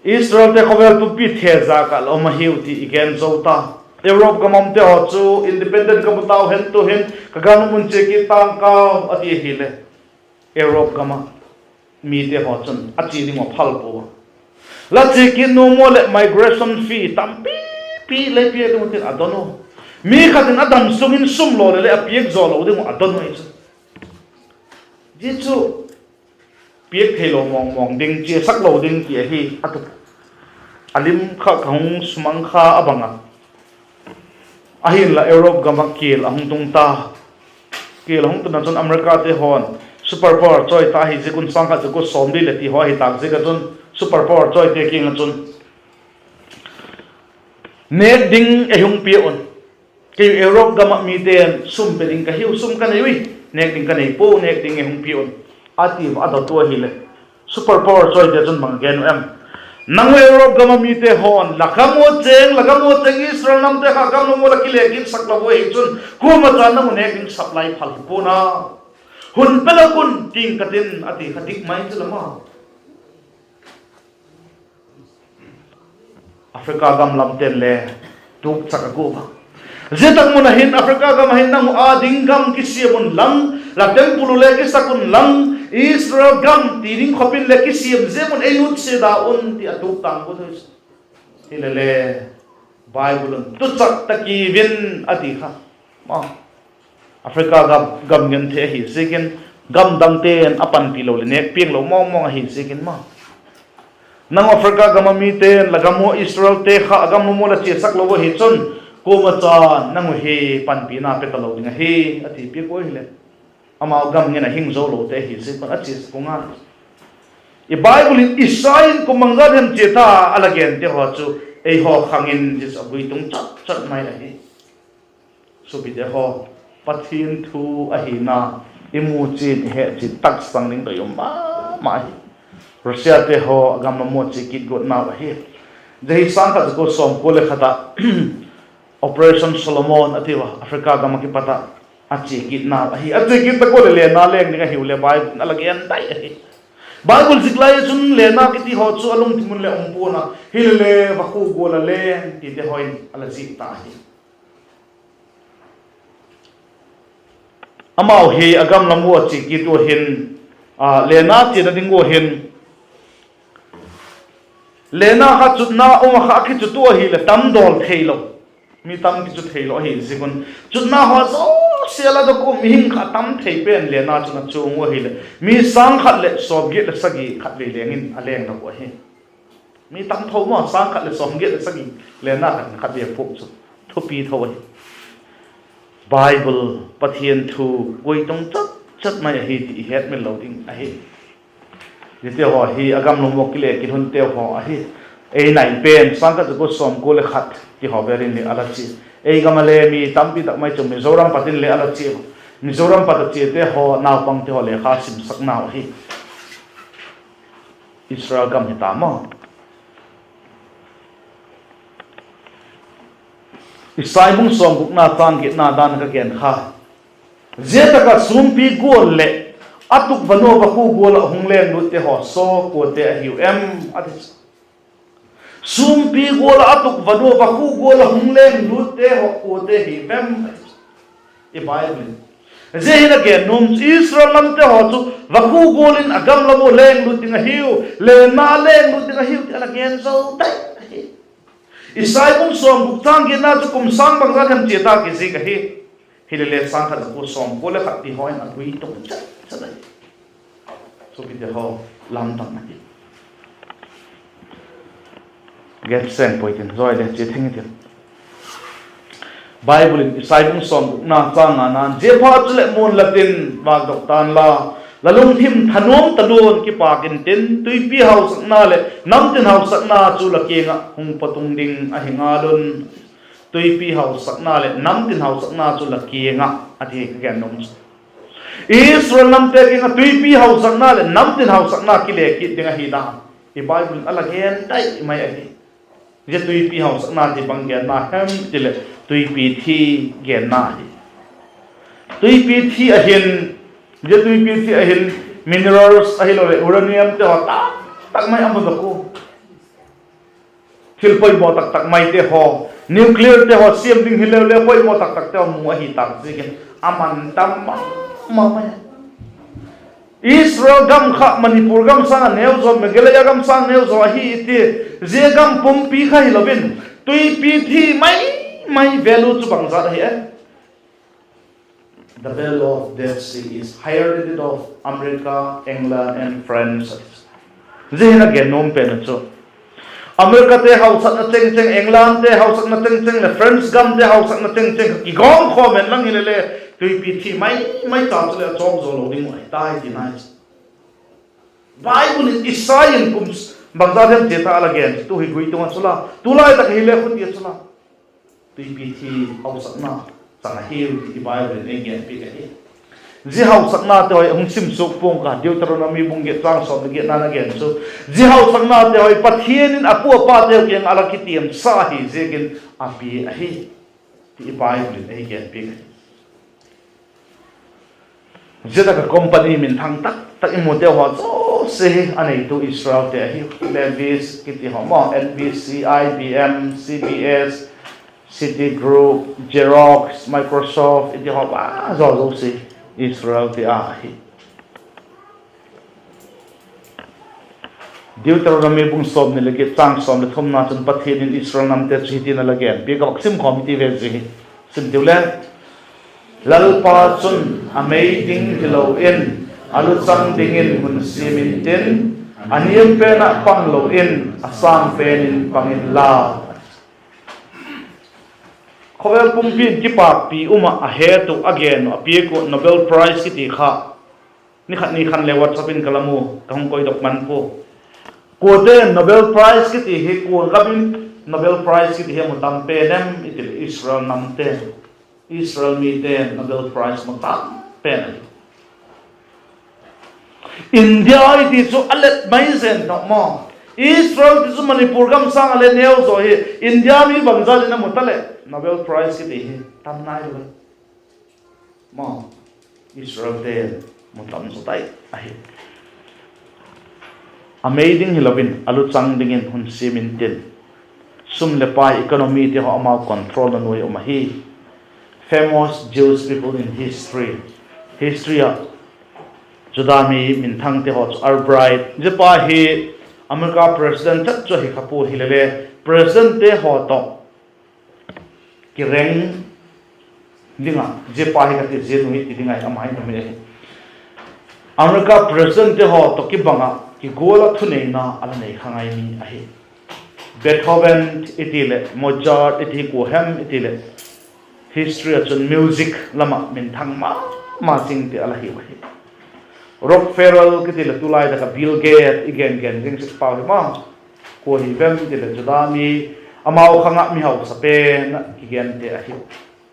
Israelte khawvel pumpi thezak ah la um ahiu ti i gen zo ta. Europe gam umte haw chu independent ka mu tau hen, tu'hin ka gam ah mun chia kit tang kau a ti ahileh, Europe gam ah mite haw chun a chia ding uh a phal pua a. La chia kit nuam ua leh migration fee tampipi lei piak ding uh tin a don uh. Mi khat in a dam sung in sum law leh leh a piak zaw lo ding uh a don uh ahi chu. Zia chu piak theilo mawngmawng ding, chiasak lo ding ti ahi a tu. A lim kha ka hung sumang kha a bang a. Ahinla Europe gam ah kial a hung tung ta. Kial a hung tun ah chun Americate haw'n super power chawi ta ahi ziak un, sâng khat za kua sawmli leh ti haw ahi tâk ziak ah chun super power chawite kiang ah chun nêk ding ei hung pia un. Kei Europe gam ah mite'n sum pe ding ka hiu, sum ka nei ui. Nêk ding ka nei pua, nêk ding ei hung pia un, a ti a dot ua ahileh, super power chawite chun bang a gen uh em? Nang u Europe gam ah mite haw'n la gam ua chêng, la gam ua chêng Israel namte kha gam lam ua la kile kitsak lo ua hi chun, kuama cha nang u nêk ding supply phal hi pua'n a, hun pe la kun ting ka tin, a ti kha dik mai chu lam a. Africa gam lamte'n le tukchak a gua a. Zia tak mun ah hin Africa gam ah hin nang u â ding gam kisiam unlang, la temple u le kisak unlang, Israel gam ti ding khawp in le kisiam ziang un ei nutsia da un ti a tuk tang ua thei. Hilele, Bible un tuchak tak i vin a ti kha. Africa gam, gam genthei ahi ziakin, gam dangte'n a panpi lo leh nêk piang lo mawngmawng ahi ziakin ma. Nang Africa gam ah mite'n la gam ua Israelte kha a gam lam ua la chiasak lo ua hi chun, kuama cha nang u hi panpina pe talo ding ahi, a ti piak ua hileh, amau gam ngen a hing zo lote ahi ziak un a chiasak u ngai. I Bible in Isai in kum bangzat hem chia ta a la gente haw chu, eihaw khang in zia chu a gui tung chat chat mai ahi. Suapite haw, Pathian thu ahina i mu chian, i het chian taksang ding doi um ma ma hi. Russiate haw a gam lam ua chia kit guatnau ahi. Zia hi sâng khat za kua sawmkua le khat ah Operation Solomon a tiu a, Africa gam ah kipat ah a chia kitnau ahi. A chia kit tak ua leh lenna leng ding ahiu le Bible in a la gen dai ahi. Bible zik lai ah chun lenna kiti haw chu a lungthim un leh um pua'n a, hilele vakhu gual a leng tite haw in a la zik ta ahi. Amau hi a gam lam ua chia kit ua hin, lenna chiana ding ua hin, lenna kha chutna um a kha a kichut ua hileh tam dawl theilo, mi tam kichu theilo ahi ziak un, chutna haw zosia la dok ua mihing kha tam thei pen lenna chun a chuang ua hileh mi sâng khat leh sawmgiat leh sagi khatvei leng in a leng dok uh ahi. Mi tam tho ma, sâng khat leh sawmgiat leh sagi lenna khat in khatvei a phuak chu thupi tho ahi. Bible, Pathian thu, gui tung chat chat mai ahi ti i hetmil lo ding ahi. Ziate haw hi a gam lam ua kile kit hunteu haw ahi. Ei nai pen sâng khat za kua sawmkua le khat ti haw vel in le a la chia. Ei gam ah le mi tampi tak mai chu Mizoram pat in le a la chia. Mizoram pat a chiate haw naupangte haw lekha simsaknau ahi. Israel gam hita maw? Isai bung sawmgukna châng giatna dan ka gen kha. Zia tak ah sûmpi gual leh a tukvan ua vakhu gual ah hung lenglutte haw saw kuate ahiu em? a ti. Sûmpi gual ah a tukvan ua vakhu gual ah hung lenglutte haw kuate hi em? Zia hin a gen nuam chu Israel lamte haw chu vakhu gual in a gam lam ua lenglut ding ahiu, lenna lenglut ding ahiu ti a la gen zo tai ahi. Isai bung sawmguk châng giatna chu kum sâng bangzat hem chia ta kizik ahi. Hilele sâng khat za kua sawmkua le khat ti haw in a gui tung chat chat ahi. Suapite haw, lamdang ahi. Gen seng puai tin, zawi le chia theng i tin. Bible in Isai bung sawmgukna châng ngana'n, ziaphat chuleh muan la tin vâkdok ta'n la, la lungthim thanuam talua'n kipâk intin, tuipi hausakna leh namtin hausakna chu la kiang ah hung patung ding ahi ngal un. Tuipi hausakna leh namtin hausakna chu la kiang ah, a ti ka gen nuam chu, Israel namte kiang ah tuipi hausakna leh namtin hausakna kile kit ding ahi dan i Bible in a la gen tai mai ahi. Zia tuipi hausakna ti bang genna hem ti leh tuipi thi genna hi. Tuipi thi ahin, zia tuipi thi ahin minerals ahiloleh uraniumte haw taktak mai a mu dok u. Thil poimaw taktak maite haw, nuclearte haw siam ding hileu le poimaw taktakte haw mu ahi tak ziakin a man tam ma ma mai. Israel gam kha Manipur gam sâng a neu zaw, Meghalaya gam sâng neu zaw ahi i ti, zia gam pumpi kha hilo in, tuipi thi mai mai value chu bangzat ahi e. The value of Dead Sea is higher than that of America, England and France. Zia hin a gen nuam pen chu, Americate hausakna chengcheng, Englandte hausakna chengcheng leh France gamte hausakna chengcheng kha kigawm khawm hen lang hilele, tuipi thi mai mai cha chu leh a chawk zaw lo ding uh ahi tai tina chu. Bible in Isai in kum bangzat hem chia ta a la gen chu, tu hi gui tung ah chu la, tulai tak hile khuti ah chu la, tuipi thi hausakna chang ahiu ti i Bible in ei genpiak ahi. Zia hausaknate haw hung sim suk pua'ng ka, Deuteronomy bung giat châng sawm leh giatna'n a gen chu, zia hausaknate haw Pathian in a pu a pate kiang ah a la kitiamsa ahi ziakin a pia ahi ti i Bible in ei genpiak ahi. Zia tak ah company minthang tak tak i mute haw zosia hi a neitu Israelte ahi. Levi's kiti haw maw, N B C, I B M, C B S, Citigroup, Xerox, Microsoft i ti haw a, zo zosia Israelte a ahi. Deuteronomy bung sawmni leh giat châng sawm leh thumna chun Pathian in Israel namte chu hitin a la genpiak a, vak sim khawm i ti ve zing hi. Sim tiu le, Lalpa chun a mei ding hilo in, a luchang dingin hun siam intin, a niam pen ah pang lo in, a sâng pen in pang inla. Khawvel pumpi in kipakpi um ah a het uh, a gen uh, a piak uh Nobel Prize kiti kha ni khat ni khan le WhatsApp in ka la mu, ka hung koidok man pua. Kuate'n Nobel Prize kiti hi, kuan gam in Nobel Prize kiti hi a mu tam pen em i ti leh Israel namte, Israel mite'n Nobel Prize mu tam pen ahi. India i ti chu a let mai zen tawh maw. Israel ti chu Manipur gam sâng a le neu zaw hi, India mi bangzat in a mu ta leh Nobel Prize kiti hi tam nai lo. Maw, Israelte'n mu tam zaw tai ahi. A mei ding hilo in, a luchang dingin hun siam intin, sum leh pai, economy ti haw amau control na nuai um ahi. Famous Jewish people in history, history ah Juda mi minthangte haw chu Albright, zia pa hi America president chat chu ahi kha pua hilele, presidentte haw tawh kireng ding ah, zia pa hi ka ti zia nu hi ti ding ahi, ama hi ka mi ahi. America presidentte haw tawh kibang ah kigual ah thuneina a la nei kha ngai mi ahi. Beethoven i ti leh, Mozart i ti, kua hem i ti leh, history ah chun music lam ah minthang ma ma zing ti a la hiu ahi. Rockefeller kiti leh tulai tak ah Bill Gates i gen gen zing sek pau hi ma. Kua hi vem ti leh Juda mi, amau khang ah mi hausa pen ah kigente ahi.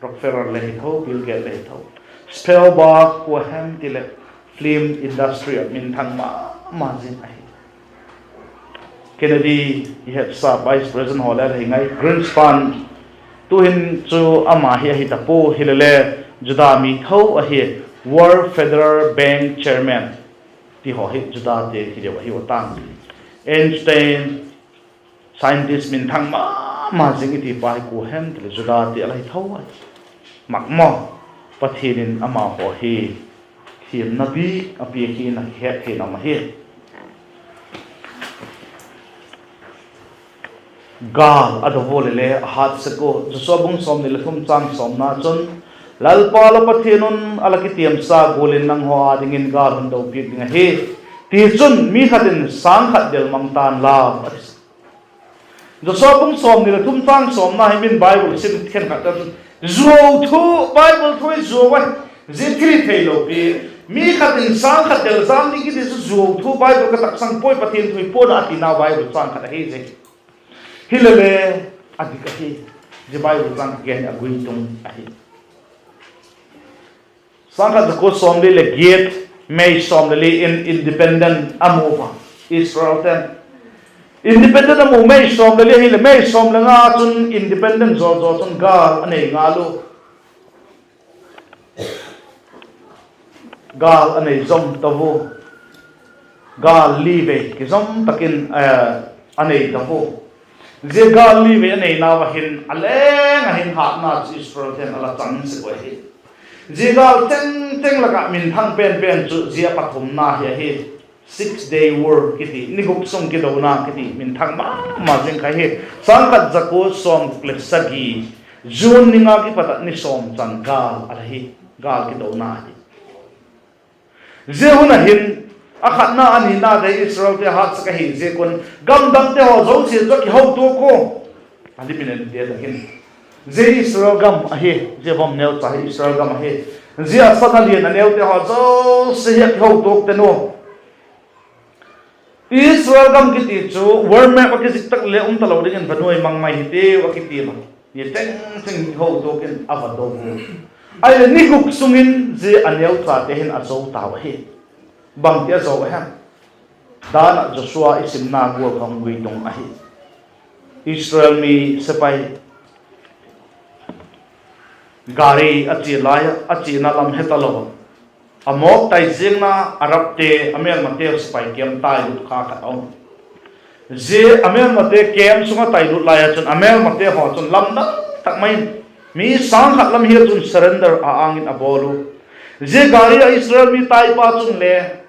Rockefeller le hi tho, Bill Gates le hi tho. Spielberg kua hem ti leh film industry ah minthang ma ma zing ahi. Kennedy i hepsa vice president haw le la hi ngai, Greenspan, tu'hin chu ama hi ahi ta pua hilele, Juda mi tho ahi. World Federal Bank chairman ti haw hi Judate hi deu ahiu a tâng. Einstein, scientist minthang ma ma zing i ti pa hi kua hem ti leh Judate a la hi tho ahi. Mak maw, Pathian in ama haw hi thiamna bik a piak hi na het thei nam ahi. Gâl a do ua leh le a hât sek ua. Joshua bung sawmni leh thum châng sawmna chun, Lalpa la Pathian un a la kitiamsa gual in nanghaw â dingin gâl hun do piak ding ahi. Tichun mi khat in sâng khat del mang ta'n lau, a ti. Joshua bung sawmni leh thum châng sawmna hi min Bible sim khenkhat chun zuau thu, Bible thu hi zuau a, zia thil theilo pi. Mi khat in sâng khat del zâng ding kiti chu zuau thu, Bible ka taksang puai, Pathian thu hi pua'n a tina Bible châng khat ahi zia. Hilele, a dik ahi. Zia Bible châng ka gen a gui tung ahi. Sâng khat za kua sawmli leh giat, May sawm leh li in independent a mu ua, Israelte'n. Independent a mu May sawm le li ahileh May sawm le nga chun independent zaw zaw chun gâl a nei ngal u. Gâl a nei zom ta u. Gâl li vei kizom tak in a nei ta u. Zia gâl li vei a neinau ah hin a leng ah hin hâtna chu Israelte'n a la chang sek uh ahi. Zia gâl tengteng lak ah minthang pen pen chu zia pathumna hi ahi. Six Day War kiti, ni guk sung kidona kiti minthang ma ma zing kha hi. Sâng khat za kua sawmguk leh sagi, June ni nga kipat ah ni sawm chan gâl a la hi. Gâl kidona hi. Zia hun ah hin a khatna a nina dei Israelte hâtsak ahi ziak un, gamdangte haw zosia chu a kihotuak ua, a lim in en tiat ah hin. Zia Israel gam ahi, zia vom neucha hi Israel gam ahi. Zia a sa a lian a neute haw zosia hi a kihotuak ten u. Israel gam kiti chu world map ah kizik tak le um talo dingin va nuai mang mai hitiu a kiti a. Ni tengteng kihotuak in a va do u. Ahileh ni guk sung in zia a neuchate hin a zo tau ahi. Bangti a zo a hem? Dan ah Joshua i simna gual kha hung guitung ahi. Israel mi sepai gari a chia lai ah, a chiana lam he talo a, a mawk tai ziangna Arabte, a mêlmateu sepai camp tai lut kha khat a um. Zia a mêlmate camp sung ah tai lut lai ah chun a mêlmate haw chun lamdang tak mai in, mi sâng khat lam hia chun surrender a âng in a bawl u. Zia gari ah Israel mi taipa chun le,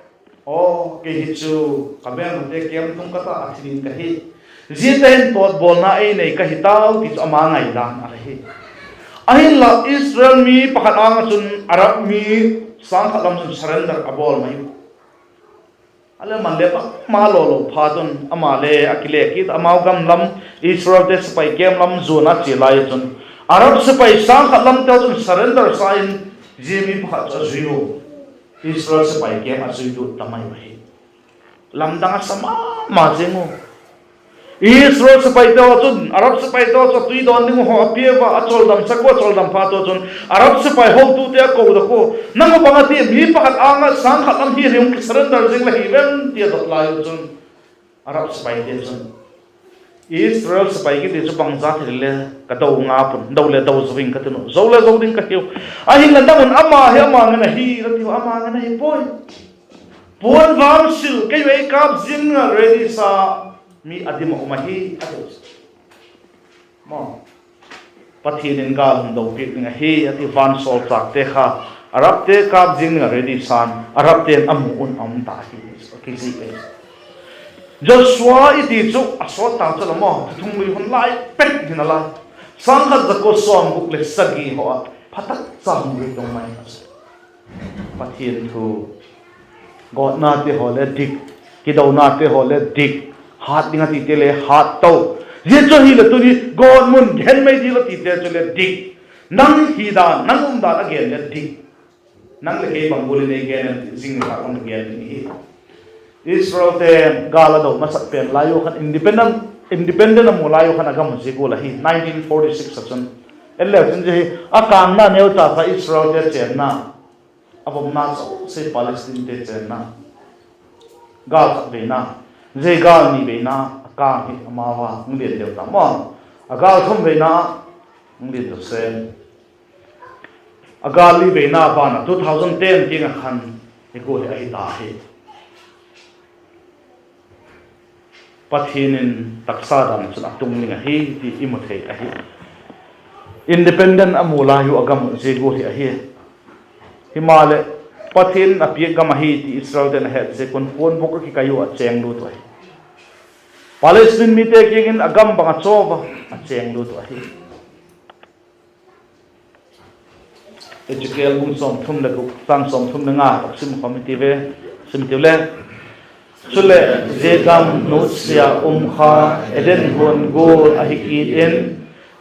aw, kei hi chu ka mêlmate camp tung ka ta a, thi ding ka hi. Ziate hin pawtbawlna ei nei ka hi tau ti chu ama ngaidan a la hi. Ahinla Israel mi pakhat âng ah chun Arab mi sâng khat lam chun surrender a bawl mai u. A le man le bangma lawlo phat un ama le a kile kit, amau gam lam, Israelte sepai camp lam zuan a chia lai ah chun Arab sepai sâng khat lamte chun surrender sa in zia mi pakhat chu a zui u. Israel sepai camp a zui lut ta mai u ahi. Lamdang a sa ma ma zing u. Israel sepaite haw chun Arab sepaite haw chu a tui dawn ding uh haw a pia ua, a chawldamsak ua, a chawldam phat ua chun Arab sepai hotute a ko dok ua, nang uh bang a ti, mi pakhat âng ah sâng khat lam hi hung kisurrender zing la hi vem, ti a dot lai uh chun Arab sepaite chun, Israel sepai kiti chu bangza thil le ka do nga pua'n, do le do zo ing ka tin uh, zo le zo ding ka hiu. Ahinla nang un ama hi ama ngen ahi la tiu, ama ngen ahi puai. Puan vang sil, kei ei kâp ziang ding ah ready sa mi a dim ah um ahi, a ti. Pathian in gâl hung do piak ding ahi a ti, vansawlchâkte kha Arabte kâp ziang ding ah ready sa'n, Arabte'n a mu un a um ta hi. Kizik e. Joshua i ti chu a sawt ta chu la maw, Thuthunglui hun lai pet hin a la, sâng khat za kua sawmguk leh sagi haw ah phatak cha hung lut dong mai a. Pathian thu, gawtnate haw le dik, kidonate haw le dik, hât ding a tite le hât to. Zia chu ahileh tuni gawtmun gen mai ding la tite chu le dik. Nang hi dan, nang um dan a gen le dik. Nang leh kei bang gual in ei gen em ti zing ni tak un gen ding hi. Israelte gâl a do masat pen lai u khan independent, independent a mu lai u khan a gam zia gual ahi, nineteen forty-six a chun. En leu chun zia hi a kângna neucha kha Israelte chênna, a vomna zosia Palestinete chênna. Gâl khat veina, zia gâl ni veina a kâng hi amau a hung lian deu ta maw. A gâl thum veina hung lian deu se. A gâl li veina ban a two thousand ten tiang ah khan hi gual hi ahi ta hi. Pathian in taksa dan chun a tung ding ahi ti i mu thei ahi. Independent a mu lai u a gam zia gual hi ahi. Himaleh, Pathian in a piak gam ahi ti Israelte'n a het ziak un puanbuk a kikai u a chêng lut uh ahi. Palestine mite kiang in a gam bang a chaw a, a chêng lut uh ahi. Ezekiel bung sawmthum leh guk, chang sawmthum leh nga tak sim khawm i ti ve, sim tiu le. Chuleh, zia gam nutsia um kha Eden huan gual ahi kit in,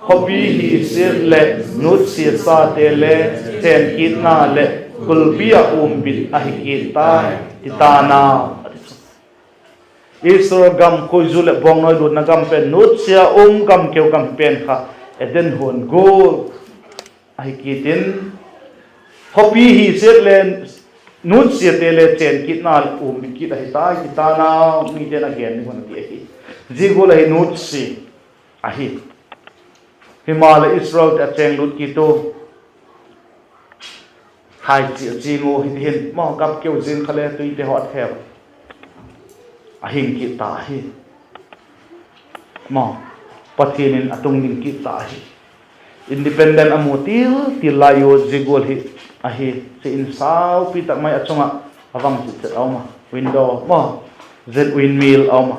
khawpi hi siat leh nutsia sate le chên kitna leh kulpi ah um bit ahi kit tai, ti ta'n a. Israel gam khuaizu leh bawngnawi lutna gam pen nutsia um gam keu gam pen kha Eden huan gual ahi kit in, khawpi hi siat le nutsiate le chên kitna leh um bit kit ahi tai, ti ta'n a, mite'n a gen ding un a ti ahi. Zia gual ahi nutsia ahi. Himaleh Israelte a chêng lut kit u, thaichia a ching u, hiti hin maw, gam keu zing kha le tuite haw a theu, a hing kit ta ahi. Maw, Pathian in a tungding kit ta ahi. Independent a mu til til lai u zia gual hi ahi. Chi in saupi tak mai a chung ah a vang chitchet a um a, window maw, zia windmill a um a,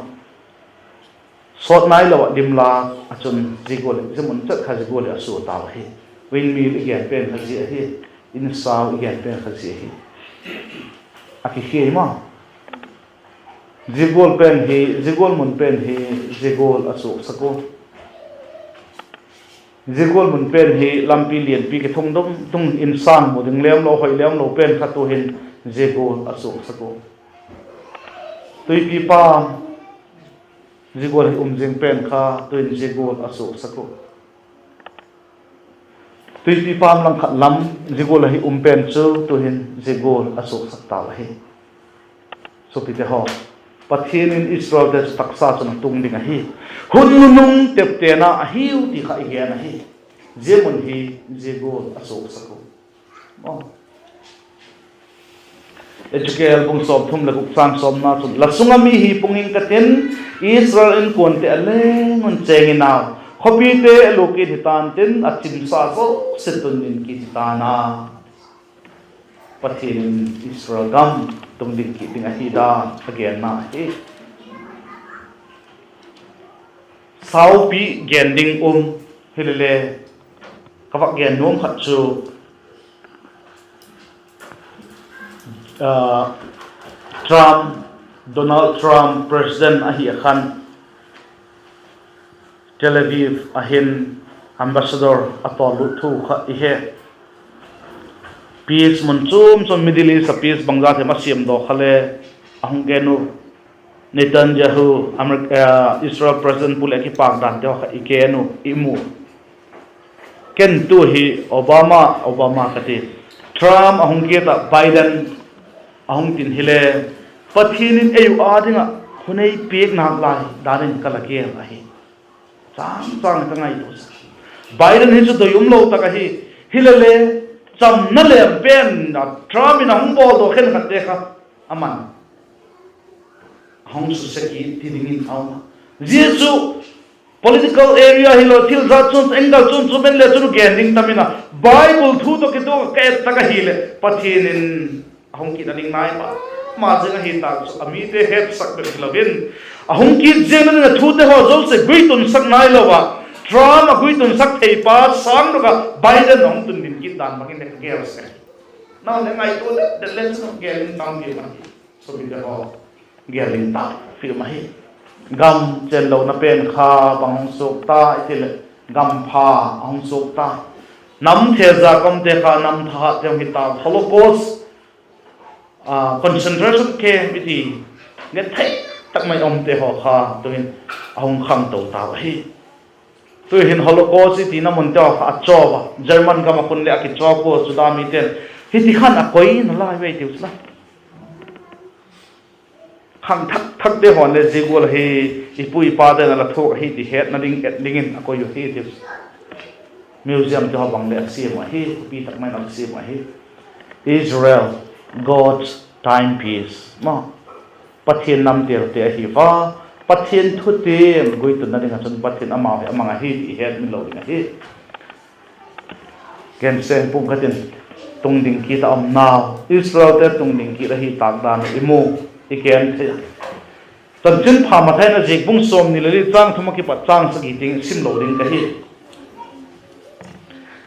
sawt nailo ah dim la, a chun zia gual hi, zia mun chet kha zia gual hi a sua tau ahi. Windmill i gen pen kha zia ahi, in sau i gen pen kha zia ahi. A kikhia ma. Zia gual pen hi, zia gual mun pen hi, zia gual a suaksak u. Zia gual mun pen hi lampi lianpi kithung dum tung, insâng mu ding lem lo, hoi lem lo pen kha tu'hin zia gual a suaksak u. Tuipi pam, zia gual hi um zing pen kha tu'hin zia gual a suaksak u. Tuipi pam lang khat lam, zia gual ahi um pen chu tu'hin zia gual a suaksak tau ahi. Suapite haw, Pathian in Israelte chu taksa chun a tung ding ahi. Hun nunung teptena ahiu ti kha i gen ahi. Zia mun hi zia gual a suaksak u. Ezekiel bung sawmthum leh guk chang sawmna chun, La sung ah mi hi pung ing ka tin, Israel inkuante a leng un chêng in au, khawpite a luk in hi ta'n tin, a chimsa zosia tun in kit hi ta'n a. Pathian in Israel gam tungding kit ding ahi dan a genna hi. Saupi gen ding um, hilele ka vak gen nuam khat chu, Trump, Donald Trump president ahi a khan Tel Aviv ah hin ambassador a tawllut thu kha i he. Peace mun chuam chuam, Middle East ah peace bangza them a siamdaw kha le a hung gen u. Netanyahu, Israel president pu leh a kipâk dante haw kha i gen u, i mu. Ken tu hi Obama, Obama ka ti, Trump a hung kit ah Biden a hung tin hile, Pathian in ei u â ding ah hun ei piak nâk lai dan in ka la gel ahi. Chang chang ka ngaitua sek. Biden hi chu doi umlo tak ahi. Hilele, chamna lem pen a Trump in a hung bawldaw khenkhatte kha aman a hung suse kit ti dingin a um a. Zia chu political area hilo, thil zat chuam, angle chuam chuam en le chun gen ding tam in a, Bible thu tawh kituak ah ka et tak ahileh Pathian in a hung kit a ding nai ma ma zing ahi tak chu a mite hetsak bep hilo in, a hung kit ziang ding a thute haw zosia guitunsak nailo a, Trump a guitunsak theipa sâng dok ah Biden a hung tun ding kit dan bang in le ka gel sek. Nang le ngaitua det det le chu gel ding tam piak ahi. Suapite haw, gel ding tam piak ahi. Gam chênlona pen kha bang hung suak ta i ti leh, gam pha a hung suak ta. Nam theza kamte kha nam thahatte hung hi ta, Holocaust, concentration camp i ti, nget thei tak mai umte haw kha tu'hin a hung khangto tau ahi. Tu'hin Holocaust i tina munte haw kha a chaw a, German gam ah khun leh a kichaw pua, Juda mite'n. Hiti khan a koi nalai ve tiu chu la. Khang thak thakte haw'n le zia gual hi i pu i pate'n a la thuak ahi ti hetna ding et dingin a koi u hi tiu. Museumte haw bang leh a siam ahi, thupi tak mai in a siam ahi. Israel, God's timepiece maw, Pathian namtêlte ahi a, Pathian thutiam guitunna ding ah chun Pathian amau hi a mang ahi ti i hetmil lo ding ahi. Gen seng pum khat in, tungding kit a umnau, Israelte tungding kit ahi tâk dan i mu, i gen thei a. Chanchinpha Mathai in a ziak bung sawmni leh li châng thum ah kipat châng sagi tiang sim lo ding ka hi.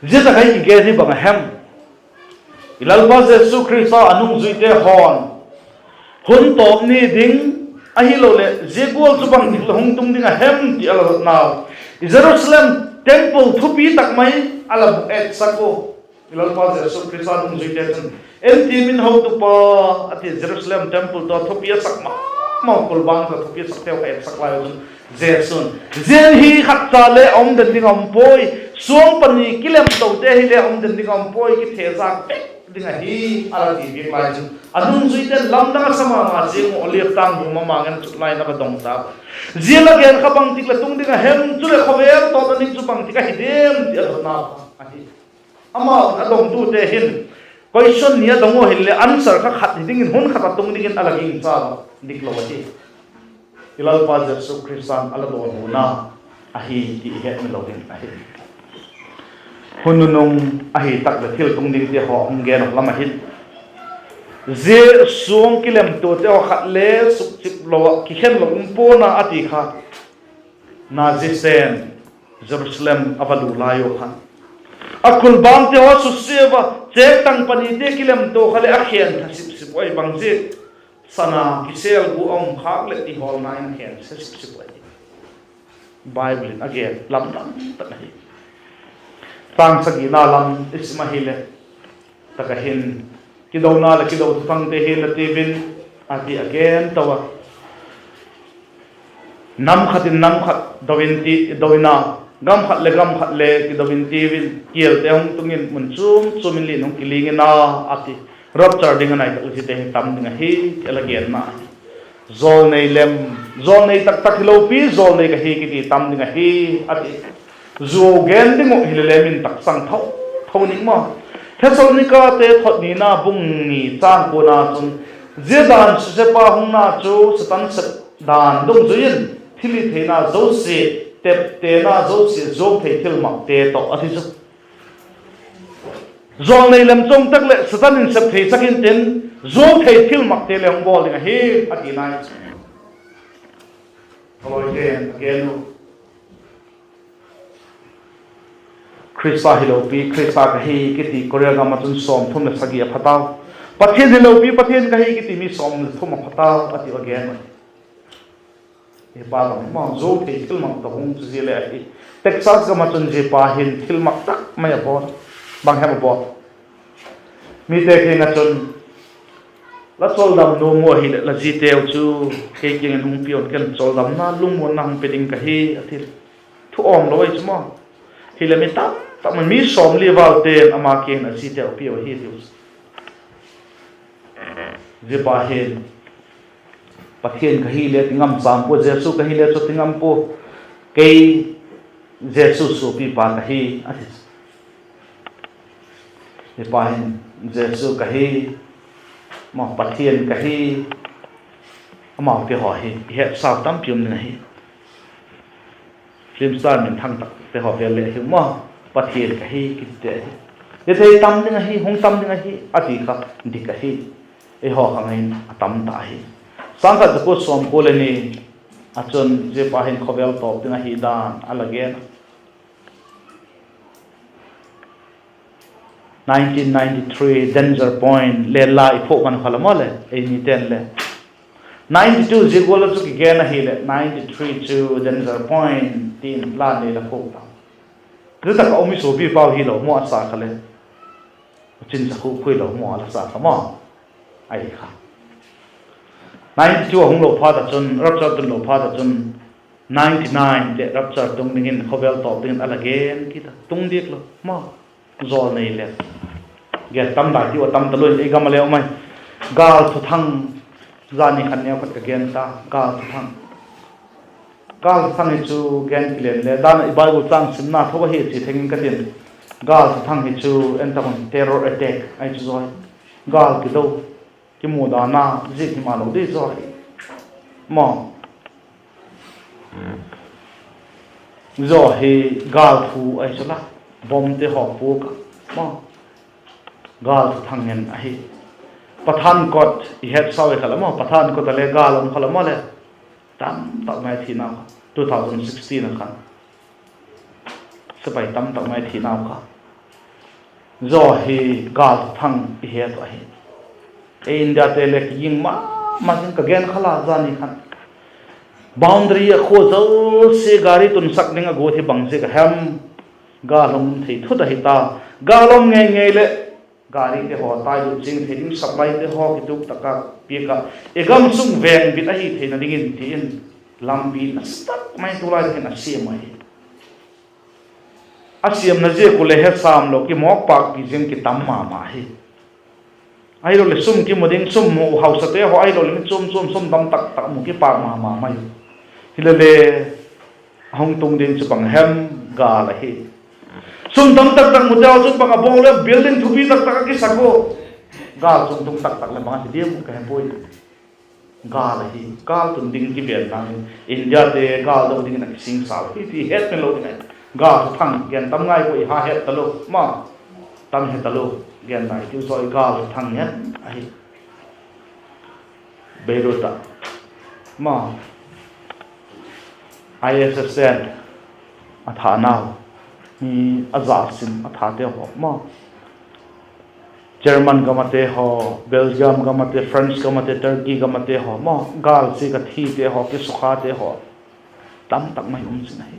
Zia tak ah i gen hi bang a hem? I Lalpa Jesu Khrista a nungzuite haw'n hun tawp ni ding, ahiloleh zia gual chu bangtik la hung tung ding a hem ti a la dotnau, i Jerusalem temple thupi tak mai a la bûk etsak u. I Lalpa Jesu Khrista nungzuite chun, En ti min hotupa, a ti, Jerusalem temple tawh thupi a sak ma ma, kulbang tawh thupi a sakteu kha etsak lai chun, Jesu'n, Zia hi khat cha le a um den ding a um puai, Suang pani kilemtote hile um den ding a um puai, kithezâk pek ding ahi, a la ti piak lai chu, a nungzuite'n lamdang a sa ma ma ziang uh, Olive tâng bung ma ma ngen chut lai in a va dong ta. Zia la gen kha bangtik leh tung ding a hem, chuleh khawvel tawpna ding chu bangtik ahi diam ti a dotnau kha ahi. Amau'n a dongtute hin, question ni a dong ua hinleh answer kha khat hi dingin, hun khat a tung dingin a la gingcha a, diklo ahi. I Lalpa Jesu Khrista'n a la dawnhuna ahi ti i hetmil lo ding ahi. Hun nunung ahi tak leh thil tung dingte haw hung gen uh lam ahin, zia suang kilemtuate haw khat le sukchip lo ah kikhen lo um pua'n a, a ti kha. Nazi ten Jerusalem a va lu lai u khan, a kulbangte haw susia ua, chêng tang panite kilemtua kha leh a khen tha sip sip uh ahi. Bang zia? Sana kisêl gu a um khâk leh ti hawlna in a khen tha sip sip uh ahi. Bible in a gen lamdang tak ahi. Châng sagina lam i sim ahileh, tak ah hin, kidona leh kido thuthangte hi la tiu in, a ti a gen to a. Nam khat in nam khat do in ti, do in a, gam khat leh gam khat le kido in tiu in, kialte hung tung in, mun chuam chuam in lian hung kiling in a, a ti. Rapture ding a nai tak leh ziate hi tam ding ahi ti a la genna ahi. Jawlnei lem, jawlnei tak tak hilo pi, jawlnei ka hi kiti tam ding ahi, a ti. Zuau gen ding uh hile le min taksang tho tho ning maw. Thessalonikate thot nina bung ni châng kuana chun, zia dan susepa hungna chu Satan sep dan dungzui in, thilhitheina zosia, teptena zosia, zuau thei thilmakte tawh, a ti chu. Jawlnei lem chuam tak leh Satan in sep thei sak intin, zuau thei thilmakte le hung bawl ding ahi, a ti nai chu. Ka lawite'n a gen u, Khrista hilo pi, Khrista ka hi kiti Korea gam ah chun sawmthum leh sagi a pha tau. Pathian hilo pi, Pathian ka hi kiti mi sawmthum a pha tau, a ti a gen u. Hi pa bang maw, zuau thei thilmak tawh hung chu zia le ahi. Texas gam ah chun zia pa hin thilmak tak mai a bawl. Bang hem a bawl? Mite kiang ah chun, la chawldam nuam ua hileh la ziteu chu kei kiang in hung pia'n, ken chawldamna lungmuanna hung pe ding ka hi, a ti. Thu awm lo ahi chu maw. Hileh mi tam tak mai, mi sawmli valte'n ama kiang in a ziteu pia uh ahi tiu. Zia pa hin, Pathian ka hi le ti ngam sam pua, Jesu ka hi le chu ti ngam pua. Kei Jesu suapipa ka hi, a ti. Hi pa hin, Jesu ka hi, maw, Pathian ka hi, amaute haw hi i hetsau tampi um ding ahi. Film star minthang takte haw vel le hi maw, Pathian ka hi kitite hi, hithei tam ding ahi, hung tam ding ahi, a ti kha dik ahi. Eihaw khang in a tam ta ahi. Sâng khat za kua sawmkua leh ni ah chun zia pa hin khawvel tawp ding ahi dan a la gen. Nineteen ninety-three Danger Point le la i phuak man kha la maw le, ei mite'n le. Ninety-two zia gual a chu kigen ahileh, ninety-three chu Danger Point tin la nei la phuak ta. Zia tak ah um i suapi pau hilo maw a sa kha le. Chin sa khu khui lo maw a la sa kha maw. Ahi kha. Ninety-two a hung lo phat ah chun, rapture tun lo phat ah chun, ninety-nine leh rapture tung dingin khawvel tawp dingin a la gen kit a, tung diak lo maw. Jawlnei le gen tam dai ti ua tam talua in ei gam a le um ai. Gâl thuthang, zani khan neu khat ka gen ta, gâl thuthang. Gâl thuthang hi chu gen kilen le dan ah i Bible châng simna tho ahi chi theng in ka ti'n. Gâl thuthang hi chu en tak un terror attack ahi chu zawi. Gâl kido, kimudana ziak hi ma lo di zawi. Maw. Zaw hi gâl thu ahi chu la, bomte haw puak a, maw. Gâl thuthang ngen ahi. Pathankot i hetsau i kha la maw, Pathankot a le gâl um kha la maw le. Tamtak mai thina kha two thousand sixteen a khan sepai tamtak mai thinau kha. Zaw hi gâl thuthang i het uh ahi. Ei Indiate le kiging ma ma zing, ka gen kha la zani khan. Boundary a khua zosia gari tunsak ding a guat hi bang ziak a hem? Gâl um thei thut ahi ta. Gâl um ngei ngei leh garite haw tai lut zing thei ding, supplyte haw kituk tak a piak a, i gam sung vengbit ahi theina dingin ti in lampi nasa tak mai tulai tak in a siam ahi. A siamna ziak u leh he sam lo, kimawk pâkpi ziang kitam ma ma hi. Ahiloleh sum kimu ding, sum mu hausate haw, ahiloleh mi chuam chuam sum dam tak tak mu kipâk ma ma mai. Hilele, a hung tung ding chu bang hem? Gâl ahi. Sum dam tak tak mute haw chu bang a bawl em? Building thupi tak tak a kisak u. Gâl chu hung tung tak tak leh bang ahi diam ka he puai. Gâl ahi. Gâl tun ding kivenna in Indiate gâl do dingin a kisingsa hi ti hetmil lo ding ahi. Gâl thang gen tam ngai puai, ha het talo ma, tam he talo, genna i tiu zaw i gâl thang ngen ahi. Beirut ah ma, ISIS ten a thanau, mi a za sim a thate haw ma, German gam ate haw, Belgium gam ate, France gam ate, Turkey gam ate haw ma, gâl ziak a thite haw, kisukhate haw, tam tak mai um zing ahi.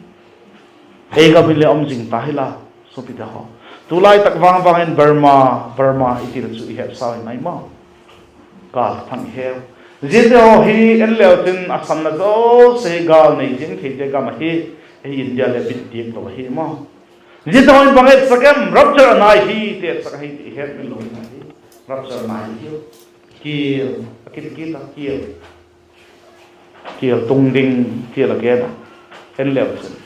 Ei gam in le um zing ta hi la, suapite haw. Tulai tak vang vang in Burma, Burma i ti le chu i hetsau in ai ma, gâl thang i heu. Ziate haw hi en leu chun a sanna zosia hi gâl nei zing theite gam ahi. Ei India le bit diak lo ahi ma. Ziate haw in bang etsak em? Rapture a nai hi ti etsak ahi ti i hetmil lo ding ahi. Rapture a nai hi. Kial a kit kit a, kial, kial tung ding, kial a gen a, en leu chun.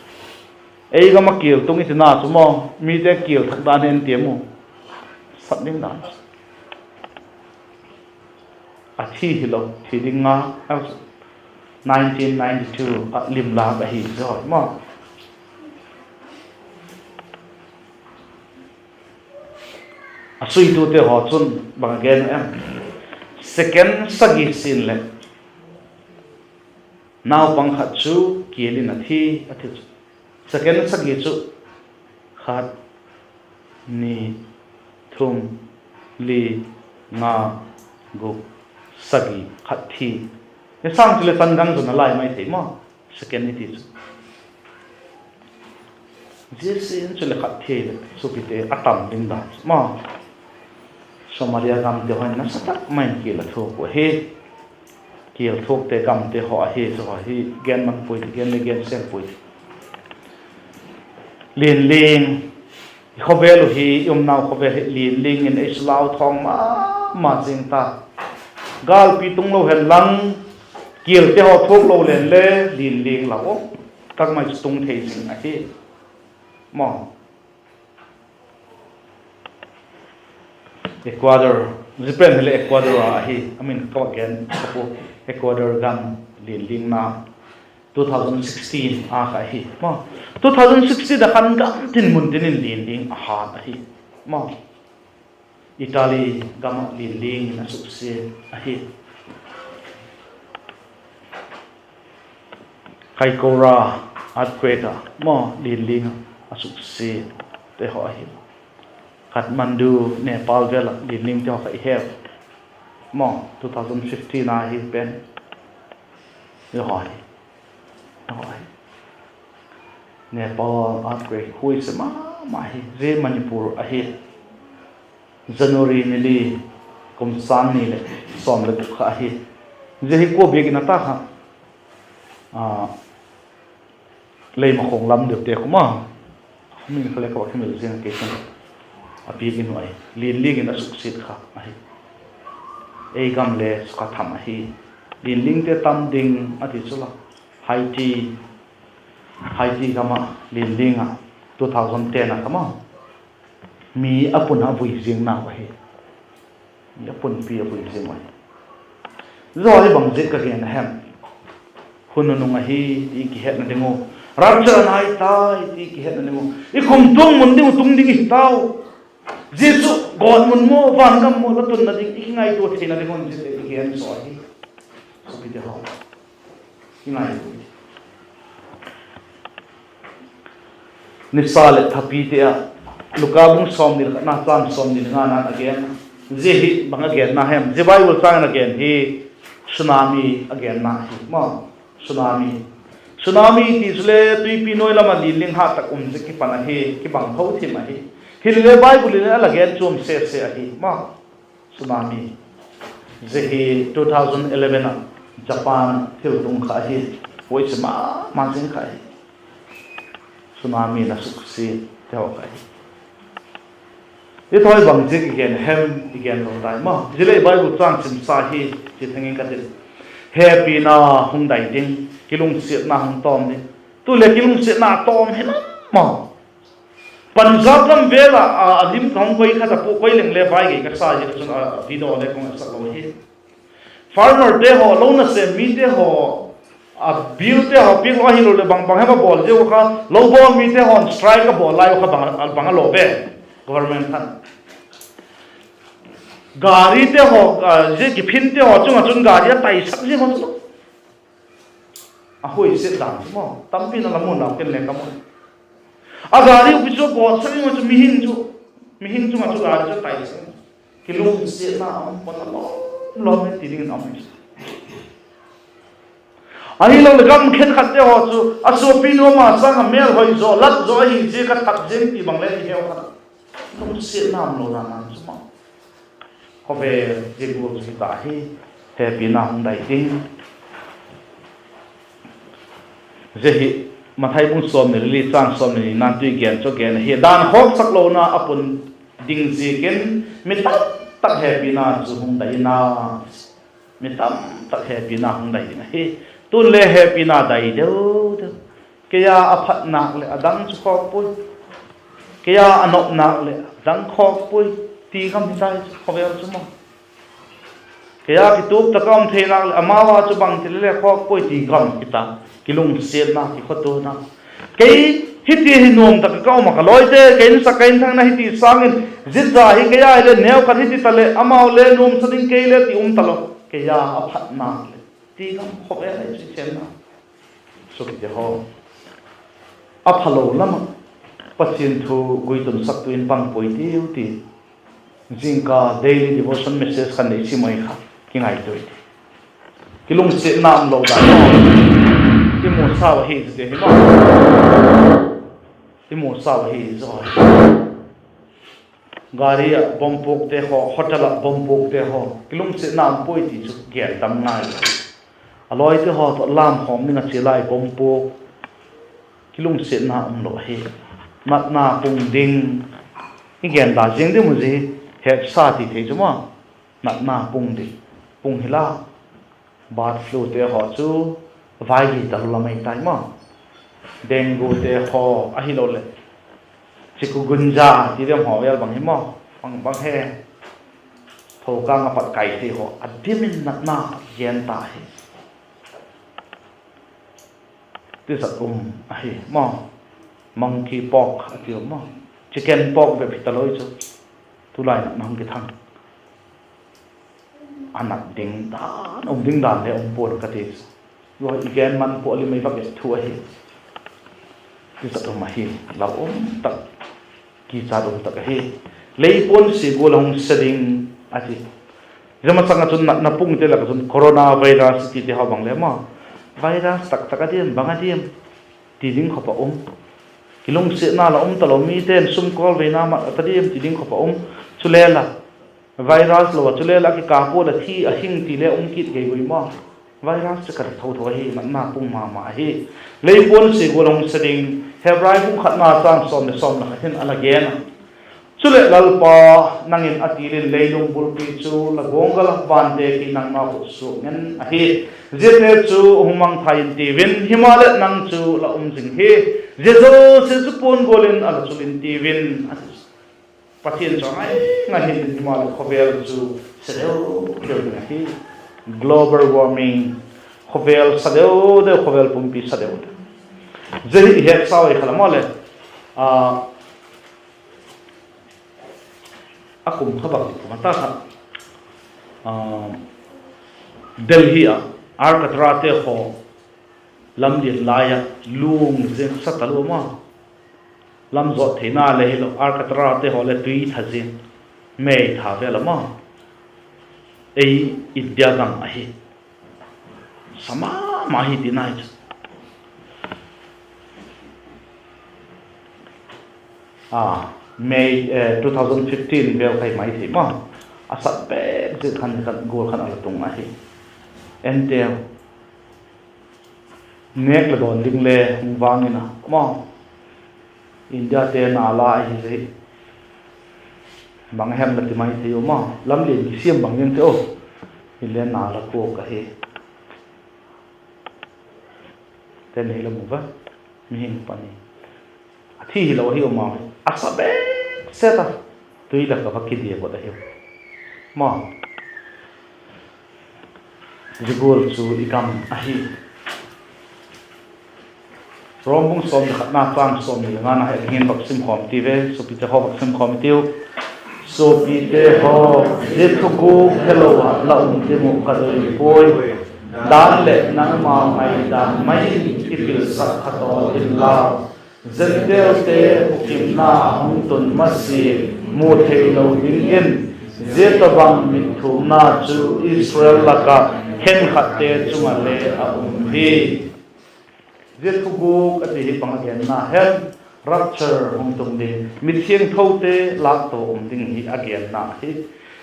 Ei gam ah kial tung i tina chu maw, mite kial thak dan en tiam u, sat ding dan. A thi hilo, thi ding a, nineteen ninety-two ah limlak ahi zawi maw. A suitute haw chun bang a gen em? Second sagi sin leh naupang khat chu kial in a thi, a ti chu. Second sagi chu khat, ni, thum, li, nga, guk, sagi, khat thi. Hi sâng chu le tan gang zona lai mai thei maw, second i ti chu. Zia sin chu le khat thi leh suapite a tam ding dan chu maw. Samaria gamte haw in nasa tak mai in kial a thuak uh ahi. Kial thuakte gamte haw ahi chu haw hi gen man puai ti, gen le gen seng puai ti. Linling, i khawvel uh hi, i umnau khawvel hi linling in ei sulau thawng ma ma zing ta. Gâlpi tung lo hen lang, kialte haw thuak lo len le linling lau tak mai chu tung thei zing ahi maw. Ecuador, Japan hileh Ecuador a ahi, a min ka va gen ka pu, Ecuador gam linlingna two thousand sixteen a kha ahi maw. Two thousand sixteen a khan gam tin mun tin in linling a hat ahi maw. Italy gam ah linling in a suksiat ahi. Kaikoura earthquake ah maw linling a suksiat te haw ahi. Kathmandu, Nepal vel ah linling te haw kha i he maw, two thousand fifteen a hi pen. Nepal earthquake huaise ma ma hi, zia Manipur ahi. January ni li, kum sâng ni leh sawm leh guk kha ahi. Zia hi kua biak in a ta kha, Leimakhong lam deute khu ma, min kha le ka va hemil ziang a, kei chun a biak in uh ahi, linling in a suksiat kha ahi. Ei gam le sukha tham ahi. Linlingte tam ding a ti chu la, Haiti, Haiti gam ah linling ah two thousand ten a kha ma, mi a pun a vui ziang nau ahi. Mi a punpi a vui ziang ahi. Zia hi bang ziak a gen a hem? Hun nunung ahi ti kihetna ding uh, rapture a nai tai ti kihetna ding uh, i kumtuang mun ding uh tung ding i hi tau. Zia chu gawtmun maw, vangam maw la tunna ding i kingaitua theina ding un ziate i gen zaw ahi. Suapite haw, i ngai u. Nisa leh thapite ah, Luka bung sawmni leh khatna châng sawmni leh ngana a gen. Zia hi bang a genna hem? Zia Bible châng in a gen hi tsunami a genna hi maw. Tsunami, tsunami ti chule tuipi nuai lam ah linling hat tak um zia kipan ahi, kibang tho thim ahi. Hilele Bible in a la gen chuam sese ahi maw. Tsunami, zia hi two thousand eleven ah Japan ah thil tung kha ahi. Huaise ma ma zing kha ahi. Tsunami in a suksiat. haw kha hi. I thawi bang ziak i gen hem, i gen lo tai maw. Zia leh Bible châng simsa hi, chi theng in ka tin. Hepina hung dai ding, kilungsiatna hung tawm ding. Tu leh kilungsiatna tawm hi la maw. Punjab gam vêl ah, a lim ka hung koi khat a pu koi leng le vai gei ka sa ziak a chun a video le ka hung sak lo hi. Farmerte haw, lo nasêm mite haw, a bilte haw piak lo ahiloleh bang bang hem a bawl ziak uh kha, lo bawl mite haw'n strike a bawl lai uh kha bang a law ve, government khan. Garite haw, zia kiphinte haw chung ah chun gari a taisak ziang haw chu a huaisiat dan chu maw, tampi'n a la mu nau ken le ka mu. A gari upi chu a gawtsak ziang haw chu, mihing chung ah chu gari chu a taisak. Kilungsiatna a um pon a lawm lawm e ti dingin a um. Ahiloleh gam khenkhatte haw chu a suapinu ama sâng ah mêlhoi zaw, lat zaw ahi ziak a that ziang ti bang le i heu kha. Lungsiatna umlo dan chu maw. Khawvel zia gual chu hita hi, hepina hung dai ding. Zia hi Mathai bung sawmni le li châng sawmni le nina tui gen chu gen ahi. Dan khawksak lona a pun ding ziakin mi tam tak hepina chu hung dai in a, mi tam tak hepina hung dai ding ahi. Tun le hepina dai deu deu. Kei a a phat nâk leh a dang chu khawk puai, kei a a nop nâk leh a dang khawk puai, ti gam hi tai chu khawvel chu maw. Kei a kituak tak a um thei nâk leh amau a chu bangti le le khawk puai ti gam hi ta. Kilungsiatna, kikhotuana. Kei hiti hi nuam tak a ka um a, ka lawite, ka insak ka inthangna hiti sâng in, zia cha hi kei a hile neu khat hiti ta leh amau le nuamsa ding kei le ti um talo. Kei a a phat nâk leh ti gam khawvel ahi chu i chenna. Suapite haw, a phalo lam ah Pathian thu guitunsak tu in pang puai tiu ti. Zingkal daily devotion message khan nei sim ai kha, kingaitua i ti. Kilungsiatna umlo dan maw. I musau ahi zia ti hi maw. I musau ahi zaw. Gari ah bomb puakte haw, hotel ah bomb puakte haw, kilungsiatna um puai ti chu gen tam ngai. A lawite haw tawh lam khawm ding ah chia lai bomb puak, kilungsiatna umlo ahi. Natna pung ding, i gen da ziang ding mu zi, hetsa ti thei chu maw. Natna pung ding, pung hi la. Bird flute haw chu vai gei talo lam ei tai maw. Denguete haw ahiloleh chikungunya ti dem haw vel bang hi maw, bang bang he, thokâng a pat kai thei haw a dim in natna gen ta hi. Tizat um ahi maw. Monkeypox a ti maw, chickenpox bep hi talo chu, tulai natna hung kithang. A nat ding dan, um ding dan le um pua'n ka ti chu. Zia i gen man pua lim ei vak et thu ahi. Tizat um ahi, lau um tak, kichat um tak ahi. Lei puan sia gual a hung se ding a ti. Zia masang ah chun natna pungte lak ah chun coronavirus tite haw bang le maw, virus tak tak a diam, bang a diam ti ding khop a um. Kilungsiatna la um talo, mite'n sumkawl veina mat a ta diam ti ding khop a um. Chule la virus lo a chule la kikâp ua la thi a hing ti le um kit gei ui maw. Virus chu ka ti tho tho ahi, natna pung ma ma ahi. Lei puan sia gual a hung se ding, Hebrai bung khatna châng sawm leh sawm leh khat hin a la gen a. Chuleh Lalpa, nang in a til in leilung bulpi chu la guanggal a, vante ki nangmau khut suak ngen ahi. Ziate chu hung mangthai intiu in, himaleh nang chu la um zing hi. Zia zosia chu puan gual in a la chul intiu in, a ti. Pathian chu a ngai ngai hin, himaleh khawvel chu sa deu deu ding ahi. Global warming, khawvel sa deu deu, khawvel pumpi sa deu deu. Zia hi i hetsau ei kha la maw le. A, a kum kha bang ti kum a ta kha, Delhi ah Alcatrazte haw lam lian lai ah lung zing sa talua maw. Lam zawt theina le hilo, Alcatrazte haw le tui tha zing, May tha vel a maw. Ei India gam ahi, sa ma ma hi ti nai chu. A, May two thousand fifteen vel kha hi mai thei maw. A sat bêk zing khan, khan gual khan a la tung ahi. Enteu, nêk le dawn ding le hung vang in a maw. Indiate na la ahi le, bang hem la ti mai thei u maw, lamlian kisiam bang ziang te u, hile na la kuak ahi. Te nei la mu va, mihing pani, a thi hilo ahi u maw, a sa bêk set a, tui lak ah va kidia got ahiu maw. Zia gual chu i gam ahi. Rom bung sawm le khatna châng sawmni le ngana hi a dingin vak sim khawm ti ve, suapite haw, vak sim khawm i tiu. Suapite haw, zia thuguk helo ah la um ding uh ka doi puai. Dan leh nangmau ngaidan mai in kipilsak kha tawl inlau, Gentilete bukimna hung tun masia mu theilo dingin, zia tawhbang mitthumna chu Israel lak ah khenkhatte chung ah le a um hi. Zia thuguk a ti hi bang a genna hem? Rapture hung tung ding, mithiangthote lâkto um ding hi a genna hi.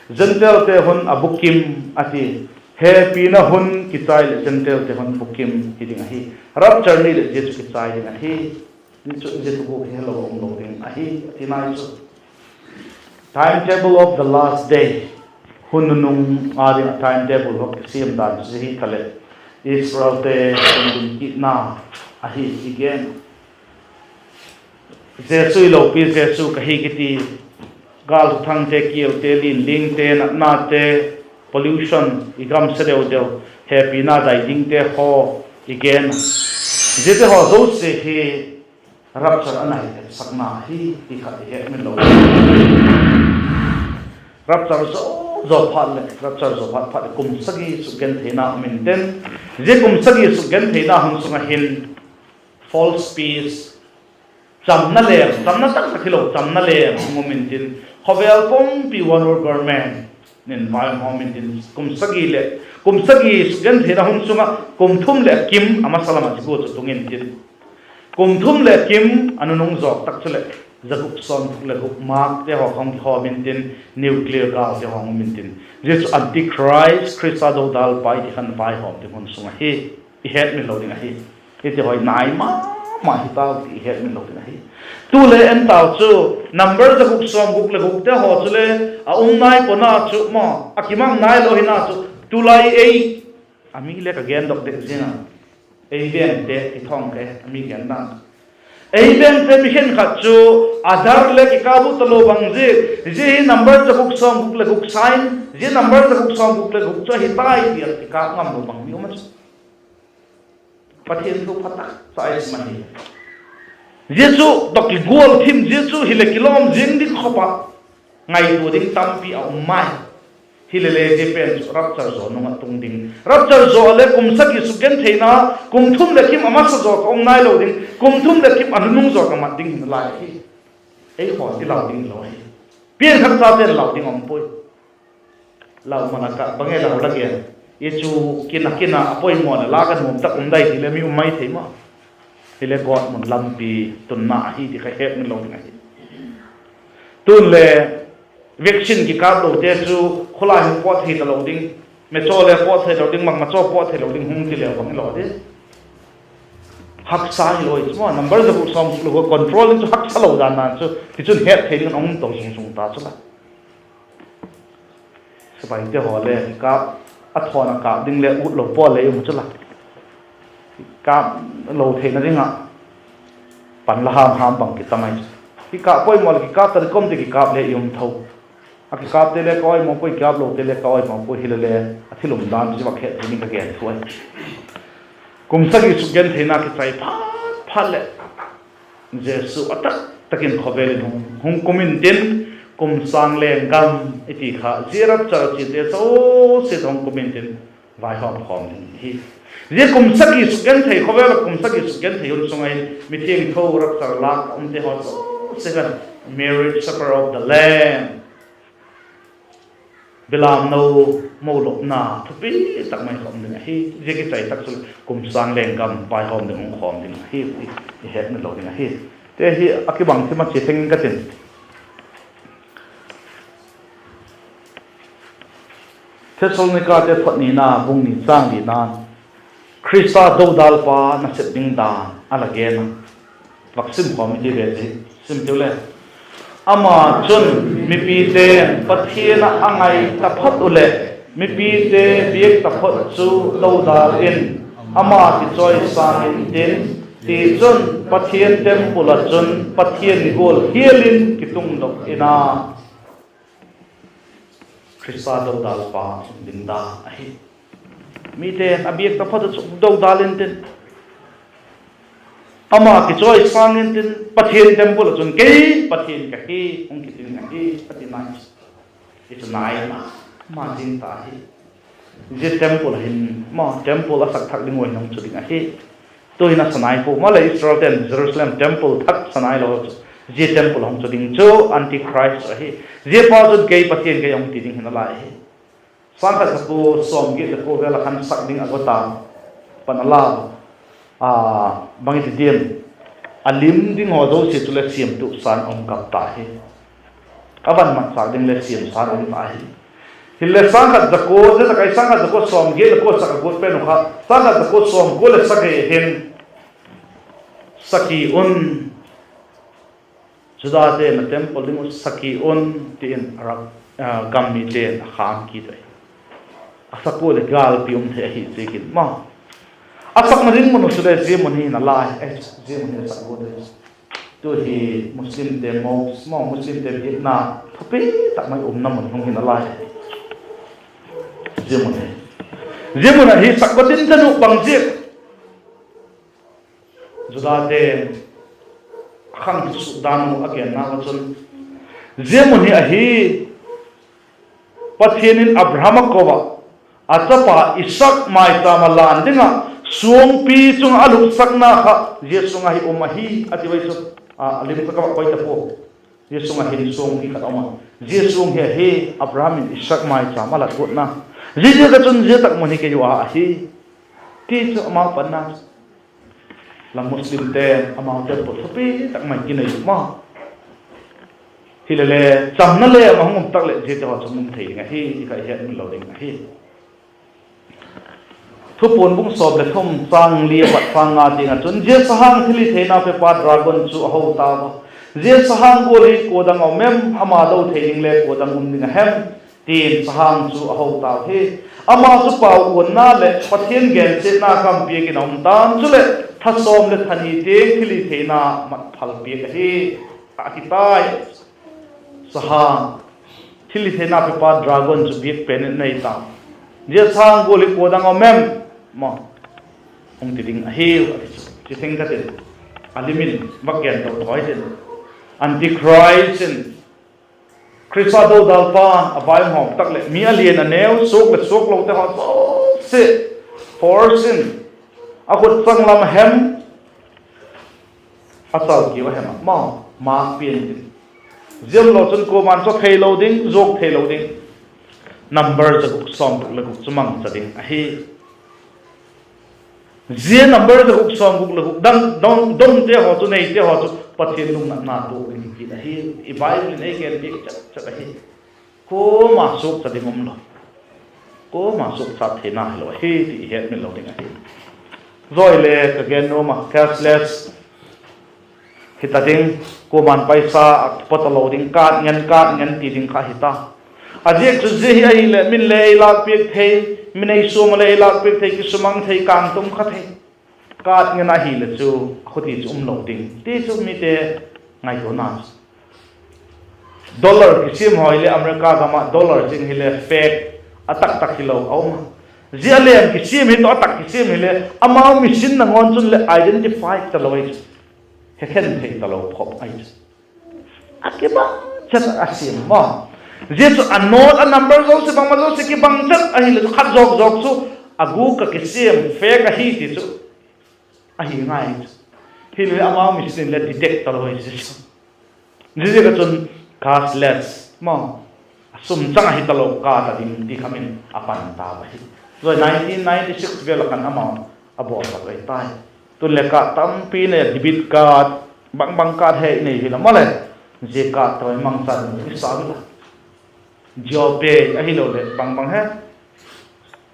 Gentilete hun a bukim a ti. Hepina hun kichai leh Gentilete hun bukim hi ding ahi. Rapture ni leh zia chu kichai ding ahi. Zia chu, zia thuguk hi helo um lo ding ahi a ti nai chu. Timetable of the last day, hun nunung â ding ah timetable hung kisiam dan chu zia hi taleh, Israelte hung ding kitna ahi i gen. Jesu i lopi, Jesu ka hi kiti, gâl thuthangte, kiaute, linlingte, natnate, pollution, i gam se deu deu, hepina dai dingte haw i gen. Ziate haw zosia hi rapture a nai etsakna hi ti khat i hetmil lo. Rapture zaw, zaw phat leh, rapture zaw phat phat leh kum sagi sukgentheina um intin, zia kum sagi sukgentheina hun sung ah hin false peace, chamna lem, chamna tak tak hilo, chamna lem hung um intin, khawvel pumpi one world government in vai hawm intin, kum sagi leh, kum sagi sukgentheina hun sung ah kum thum leh kim a masa lam ah zia gual chu tung intin, kum thum leh kim a nunung zawk tak chuleh, za guk sawm guk leh guk mâkte haw hung kihawm intin, nuclear gâlte haw hung um intin, zia chu Antichrist, Khrista dodalpa i ti khan vaihawm ding hun sung ahi. I hetmil lo ding ahi. Hiti haw i nai ma ma hi tau ti i hetmil lo ding ahi. Tu le en tau chu, number za guk sawm guk leh gukte haw chule a um nai pua'n a chu maw, a kimang nailo hi'n a chu, tulai ei, a mi le ka gendok dek ziang a, ei vengte ti thawng ke a mi gen dan, ei vengte mi khenkhat chu a dar le kikâl u talo bang zia, zia hi number za guk sawm guk leh guk sign, zia number za guk sawm guk leh guk chu ahi tai ti a kikâl ngam lo bang mi um a chu. Pathian thu pha tak cha i sim ahi. Zia chu tawh kigual thim, zia chu hileh kilawm zing ding khop ah ngaitua ding tampi a um mai. Hilele zia pen chu rapture zaw nung ah tung ding. Rapture zaw le kum sagi sukgentheina, kum thum leh kim a masa zaw ka um nailo ding, kum thum leh kim a nunung zaw ka mat ding hi nalai ahi. Ei haw i lau ding lo ahi. Piangthakchate'n lau ding um puai. Lau man a ka bang e lau la gen? I chu kin a kin a a poimaw leh la ka nuam tak um dai ti le mi um mai thei ma. Hile God mun lampi tunna ahi ti ka hetmil lo ding ahi. Tun le vaccine kikâp lote chu khulai hung pawt thei talo ding, mature le pawt thei lo ding, mak mature pawt thei lo ding hung ti leu bang i lo di. Haksa hilo i chu maw, number za guk sawm guk leh guk control ding chu haksa lo dan dan chu, tichun het thei ding a um to sung sung ta chu la. Sipaite haw le kikâp, a thawn a kâp ding le ut lo pawl le i um chu la. Kâp lo theina ding ah pan la ham ham bang kit ta mai chu. Kikâp poimaw leh kikâp ta di, kom ti kikâp le i um tho. A kikâpte le ka oimaw puai, kikâp lote le ka oimaw puai, hilele a thil um dan chu vak het ding ka gen thu ahi. Kum sagi sukgentheina kichai phat phat leh Jesu a tak tak in khawvel in hung, hung kum intin, kum sâng lenggam i ti kha zia rapture chiate zosia hung kum intin, vaihawm khawm ding hi. Zia kum sagi sukgenthei, khawvel ah kum sagi sukgenthei hun sung ah hin mithiangtho rapture lâk a umte haw zosia khan marriage supper of the Lamb, Belamno mo lopna thupi tak mai ka um ding ahi. Zia kichai tak chu kum sâng lenggam vaihawm ding hung khawm ding ahi ti i hetmil lo ding ahi. Te hi a kibang thim a chia theng in ka tin. Thessalonikate thot nina bung ni châng lina'n Khrista dodalpa nasep ding dan a la gen a. Vak sim khawm i ti ve ti. Sim tiu le. Ama chun, mipite'n Pathian ah a ngai taphot uh leh, mipite biak taphot chu dodal in, ama kichawi sâng intin; tichun, Pathian temple ah chun Pathian gual hial in kitungdok in a. Khrista dodalpa um ding dan ahi. Mite'n a biak taphot uh chu dodal intin, ama kichawi sâng intin, Pathian temple ah chun, kei Pathian ka hi, hung kiti ding ahi, a ti nai. Hi chu nai na, ma ding ta hi. Zia temple hin, ma temple a sak thak ding ua hin hung chu ding ahi. Tu'hin a sa nai pua, maleh Israelte'n Jerusalem temple thak sa nailo chu, zia temple a hung chu ding chu Antichrist ahi. Zia pa chun kei Pathian ka hi hung ti ding hi nalai hi. Sâng khat za kua sawmgiat leh kua vel ah khan sak ding a go ta, pan a la, a, bang i ti diam, a lim ding haw zosia chule siamtu sân a um kap ta hi. A van mat sâk ding le siam sân a um ta hi. Hileh sâng khat za kua, zia tak ah sâng khat za kua sawmgiat leh kua sak a guat pen uh kha, sâng khat za kua sawmkua leh sagih hin, saki un, Judate'n a temple ding uh saki un, ti in a rak, a, gam mite'n a khâm kit ahi. A sak ua leh gâlpi um thei ahi ziakin ma, a sakna ding mun uh chule zia mun hi nalai, zia mun hi a sak guat ahi. Tu hi Muslimte, ma, Muslimte biakna thupi tak mai umna mun hung hi nalai. Zia mun hi, zia mun ah hi sak guat in ten uh bang ziak? Judate'n a khang thusuk dan uh a genna ah chun, zia mun hi ahi, Pathian in Abraham a ko ah, a chapa Isak mâichâm ah lan ding ah suangpi chung ah a lutsakna kha zia sung ah hi um ahi, a ti ua chu, a, a lim ka va koi ta pua. Zia sung ah hin suangpi khat a um a, zia suang hi ahi, Abraham in Isak mâichâm a lat guatna. Ziaziak ah chun zia tak mun hi kei ua ahi, ti chu amau panna. La Muslimte amau temple thupi tak mai kinei ma, hilele chamna le a hung um tak leh ziate haw chu um thei ding ahi ti kha i hetmil lo ding ahi. Thupuan bung sawm leh thum châng li a pat châng nga tiang ah chun, zia sahang thilhitheina pepa dragon chu a ho tau a, zia sahang gual hi kua dang a um em? Ama do thei ding le kua dang um ding a hem? ti'n sahang chu a ho tau hi. Ama chu pauanna leh Pathian gensiatna kam piak in a um ta'n, chuleh tha sawm leh tha ni tiang thilhitheina mat phal piak ahi, a ti tai. Sahang, thilhitheina pepa dragon chu biak pen in nei ta. Zia sahang gual hi kua dang a um em? Ma, hung ti ding ahiu, a ti chu. Chi theng khat in, a lim in va gen to thawi tin, Antichrist in, Khrista dodalpa'n a vaihawm tak leh mi a lian a neu, suak leh suaklote haw zosia force in a khut changlam a hem, a chal kiu a hem a, ma, mâk pian tin, zia umlo chun kuama'n cha theilo ding, zuak theilo ding. Number za guk sawmguk leh guk chu mangcha ding ahi. Zia number za guk sawmguk leh guk dang dong, dongte haw chu, neite haw chu Pathian lungnatna tuak ding hi kit ahi. I Bible in ei gen piak chat chat ahi. Kuama suakcha ding umlo, kuama suakcha theina hilo ahi ti i hetmil lo ding ahi. Zia le ka gen nuam a, cashless hita ding, kuama'n paisa a pawt talo ding, card ngen, card ngen ti ding kha hita. A ziak chu zia hi ahileh min le ei lâk piak thei, min ei suam a le ei lâk piak thei, kisumang thei, kângtum kha thei. Card ngen ahileh chu a khuti chu umlo ding ti chu mite ngaituana. Dollar kisiam haw hileh America gam ah dollar zing hileh fake, a tak tak hilo a um a. Zia lem kisiam hi tawh a tak kisiam hileh amau machine nangawn chun leh identify talo ahi chu, hekhen thei talo khop ahi chu. A kibang chet a siam maw. Zia chu a note a number zosia bangma zosia kibang chet ahileh chu khat zawk zawk chu a gûk a kisiam fake ahi ti chu ahi ngai chu. Hileh amau machine in le detect talo ahi chu. Ziaziak ah chun cashless maw, a sum chang ahi talo, card a ding ti kha min a pan ta ahi. Zia nineteen ninety-six vel ah khan amau a bawl tak ahi tai. Tun le card tampi nei, debit card, bang bang card hi nei hilo maleh, zia card tawh mangchan i sa ui la. Jio Pay ahiloleh bang bang he,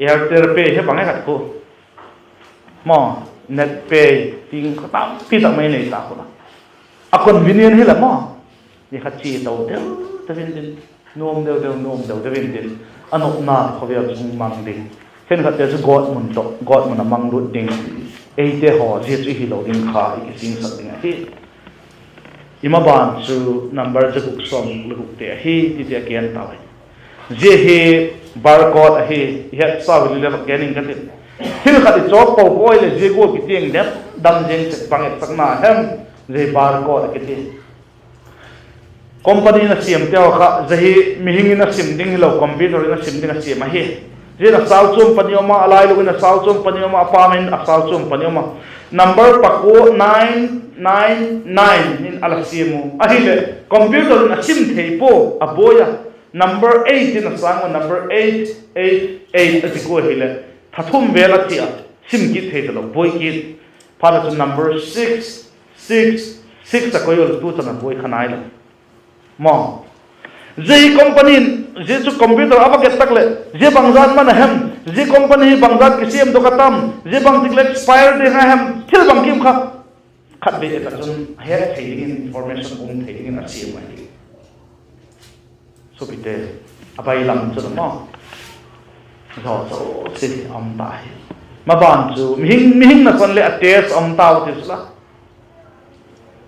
Airtel Pay he bang he khat khu maw, Net Pay, ting kha tampi tak mai nei ta khu la. a convenient hi la maw. Ni khat chia to deu deu intin, nuam deu deu, nuam deu deu intin, a nopna khawvel chu hung mang ding. Khenkhatte chu God mun tawh, God mun a mang lut ding. Eite haw zia chu i hilo ding kha i kisingsak ding ahi. I maban chu number za guk sawm le gukte ahi, ti ti a gen tau hi. Zia hi barcode ahi, i hetsau hile le vak gen ing ka tin. Thil khat i chawk po po leh zia gual kitiang dep dam zing sek bang etsakna hem, zia hi barcode a kiti. Company in a siamte haw kha zia hi mihing in a sim ding hilo, computer in a sim ding a siam ahi. Zia in a sau chuam pani um a, a lailung in a sau chuam pani um a, a pâm in a sau chuam pani um a. Number pakua nine nine nine in a la siam u ahileh computer in a sim thei pua, a buai a. Number eight in a sâng u, number eight eight eight a ti kua hileh tha thum vel a thi a, sim kit thei talo, buai kit. Phat a chun number six six six a koi ul tu chan a buai kha nai lo. Maw, zia hi company in, zia chu computer a va get tak leh zia bangzat man a hem, zia company hi bangzat kisiamdok a tam, zia bangtik le expire ding a hem, thil bangkim kha khatvei et a chun a het thei dingin, information um thei dingin a siam ahi. Suapite, a bailam chu la maw, zosia a um ta hi. Maban chu mihing, mihing nasan leh a test a um tau ti chu la.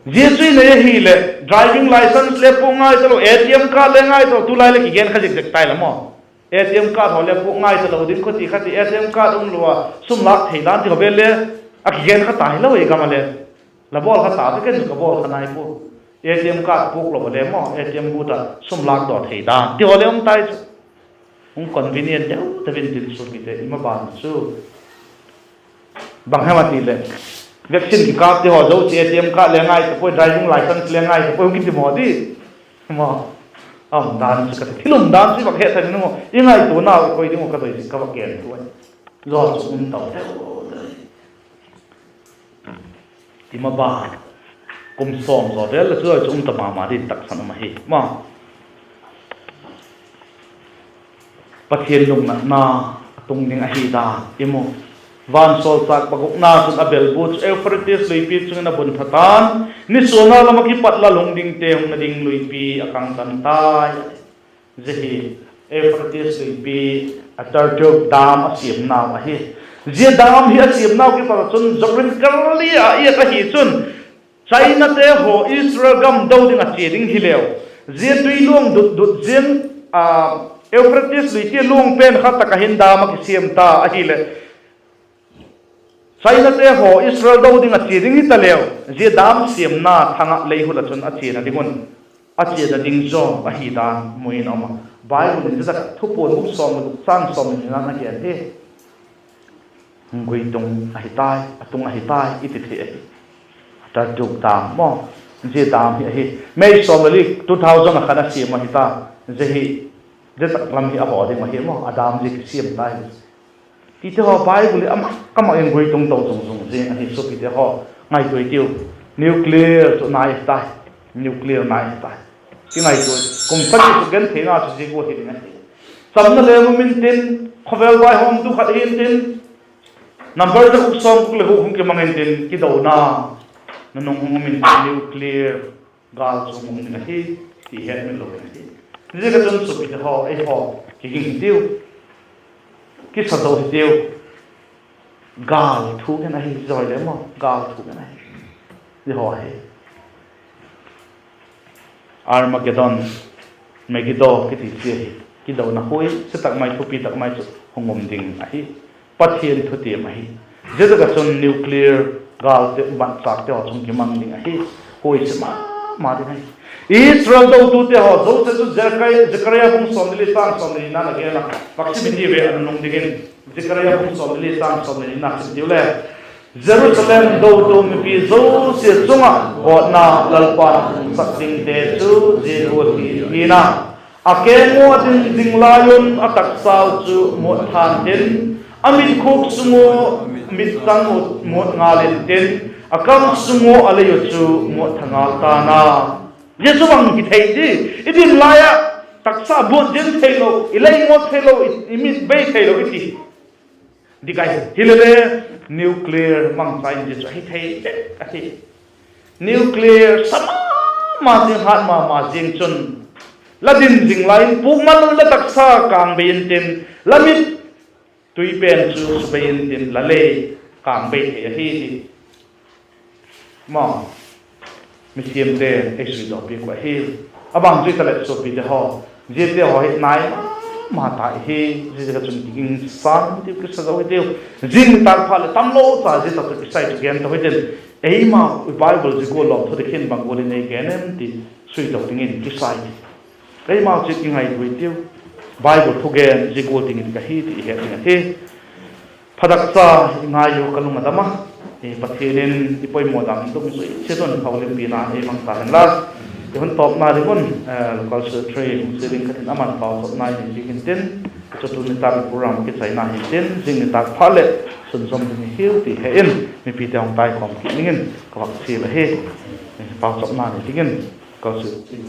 Zia chu i nei ahileh driving licence le puak ngai talo, A T M card le ngai talo, tulai leh kigen kha zik zik tai la maw. A T M card haw le puak ngai talo ding kha ti kha ti, A T M card um lo a sum lâk thei dan ti haw vel le a kigen kha ta hilo i gam a le. La bawl kha ta, ken ka bawl kha nai pua. A T M card puak lo a le maw, A T M booth a sum lâk daw thei dan ti haw le um tai chu. Hung convenient deu deu intin suapite, i maban chu bang hem a ti leh, vaccine kikâpte haw zosia A T M card le ngai ta puai, driving licence le ngai ta puai, hung kiti maw di. Maw, a um dan chu ka ti, thil um dan chu i vak het thei ding maw, i ngaituanau i koi ding uh ka doi zik ka vak gen tu ahi. Zia chu um tau deu deu. I maban kum sawm zaw vel la chu chu um ta ma ma ding taksan um ahi maw. Pathian lungnatna a tung ding ahi dan i mu. Vansawlchâk pagukna chun a belbu chu Euphrates luipi chung in a bun tha ta'n, nisuana lam ah kipat lal hung dingte hungna ding luipi a kangtan tai. Zia hi Euphrates luipi, Ataturk dam a siamnau ahi. Zia dam hi a siamnau kipat ah chun Zogrin Galilee ah i et ahi chun, Chinate haw Israel gam do ding a chia ding hileu, zia tui luang dut dut ziang, Euphrates luipi luang pen kha tak ah hin dam a kisiam ta ahileh, Chinate haw Israel do ding a chia ding hitaleu, zia dam siamna thang ah leihul ah chun a chiana ding un, a chiana ding zaw ahi dan mu in a um a. Bible in zia tak Thupuan bung sawm le guk chang sawm le nina a gen hi. Guitung ahi tai, a tung ahi tai i ti thei ahi. Ataturk dam maw, zia dam hi ahi. May sawm le li two thousand a khan a siam ahi ta. Zia hi, zia tak lam hi a haw ding ahi maw, a dam zia kisiam tai. Tite haw Bible hi a mak a mak in guitung to zung zung zing ahi suapite haw. Ngaitua i tiu, nuclear chu nai ahi tai. Nuclear nai ahi tai. Kingaitua, kum sagi chu gentheina chu zia gual hi ding ahi. Chamna le um intin, khawvel vaihawmtu khat hi intin, number za guk sawm guk le guk hung kimang intin, kidona nunung hung um intin, nuclear gâl chu hung um ding ahi, ti het mit lo ding ahi. Ziaziakchun suapite haw, ei haw, kiging hitiu, kisa zo hitiu. Gâl thuk in ahi, zia le maw, gâl thuk in ahi. Zia haw hi Armageddon, Megiddo kiti zia hi, kidona huaise tak mai, thupi tak mai chu hung um ding ahi. Pathian thutiam ahi. Zia tak ah chun nuclear gâlte, matchâkte haw chun kimang ding ahi. Huaise ma ma ding ahi. Israel dotute haw zosia chu Zekaria, Zekaria bung sawm le li chang sawm le nina a gen a, vak sim i tiu ve a nunung dingin. Zekaria bung sawm le li chang sawm le nina sim tiu le. Jerusalem dotu mipi zosia chung ah gawtna Lalpa'n a sak dingte chu zia gual hi hi'n a: A keng ua ding ding lai un a taksau chu muat tha'n tin, a mitkhuk sung ua mitchang uh muat ngal intin, a kam sung ua a lei uh chu muat tha ngal ta'n a. Zia chu bang hi thei di, i dim lai ah taksa buat zing theilo, i lei muat theilo, i, i mit bei theilo i ti. Di kai hile le, nuclear mangcha in zia chu ahi thei dek ahi. Nuclear sa ma ma zing, hat ma ma zing chun, la din zing lai in pukmal la taksa kâng bei intin, la mit tui pen chu su bei intin, la lei kâng bei thei ahi ti ma, misiamte'n ei suidawpiak uh ahi. A bang chu i ta leh suapite haw, ziate haw hi nai ma ma ta i hi. Ziaziak a chun kiging sa hitiu, kisa zo hitiu. Zing nitâk phat leh tamlo cha zia tak chu kisai chu gen to hitin, eima Bible zia gual lawmthu ding hin bang gual in ei gen em ti sui to dingin kisa i. Eimau chu i ngaitua hitiu. Bible thugen zia gual dingin ka hi ti i het ding ahi. Phadak cha i ngai u ka lung a dam a, Pathian in i poimaw dan dungzui chiat un holimpina ei mang ta hen la. I hun tawpna ding un, local secretary hung sia ding ka tin, aman pauchapna i nei ziak intin, chu tu nitâk i program kichaina hintin, zing nitâk phat leh sunzawm ding i hiu ti he in, mipite hung taikhawm kit dingin ka vak chial ahi. Pauchapna nei dingin local secretary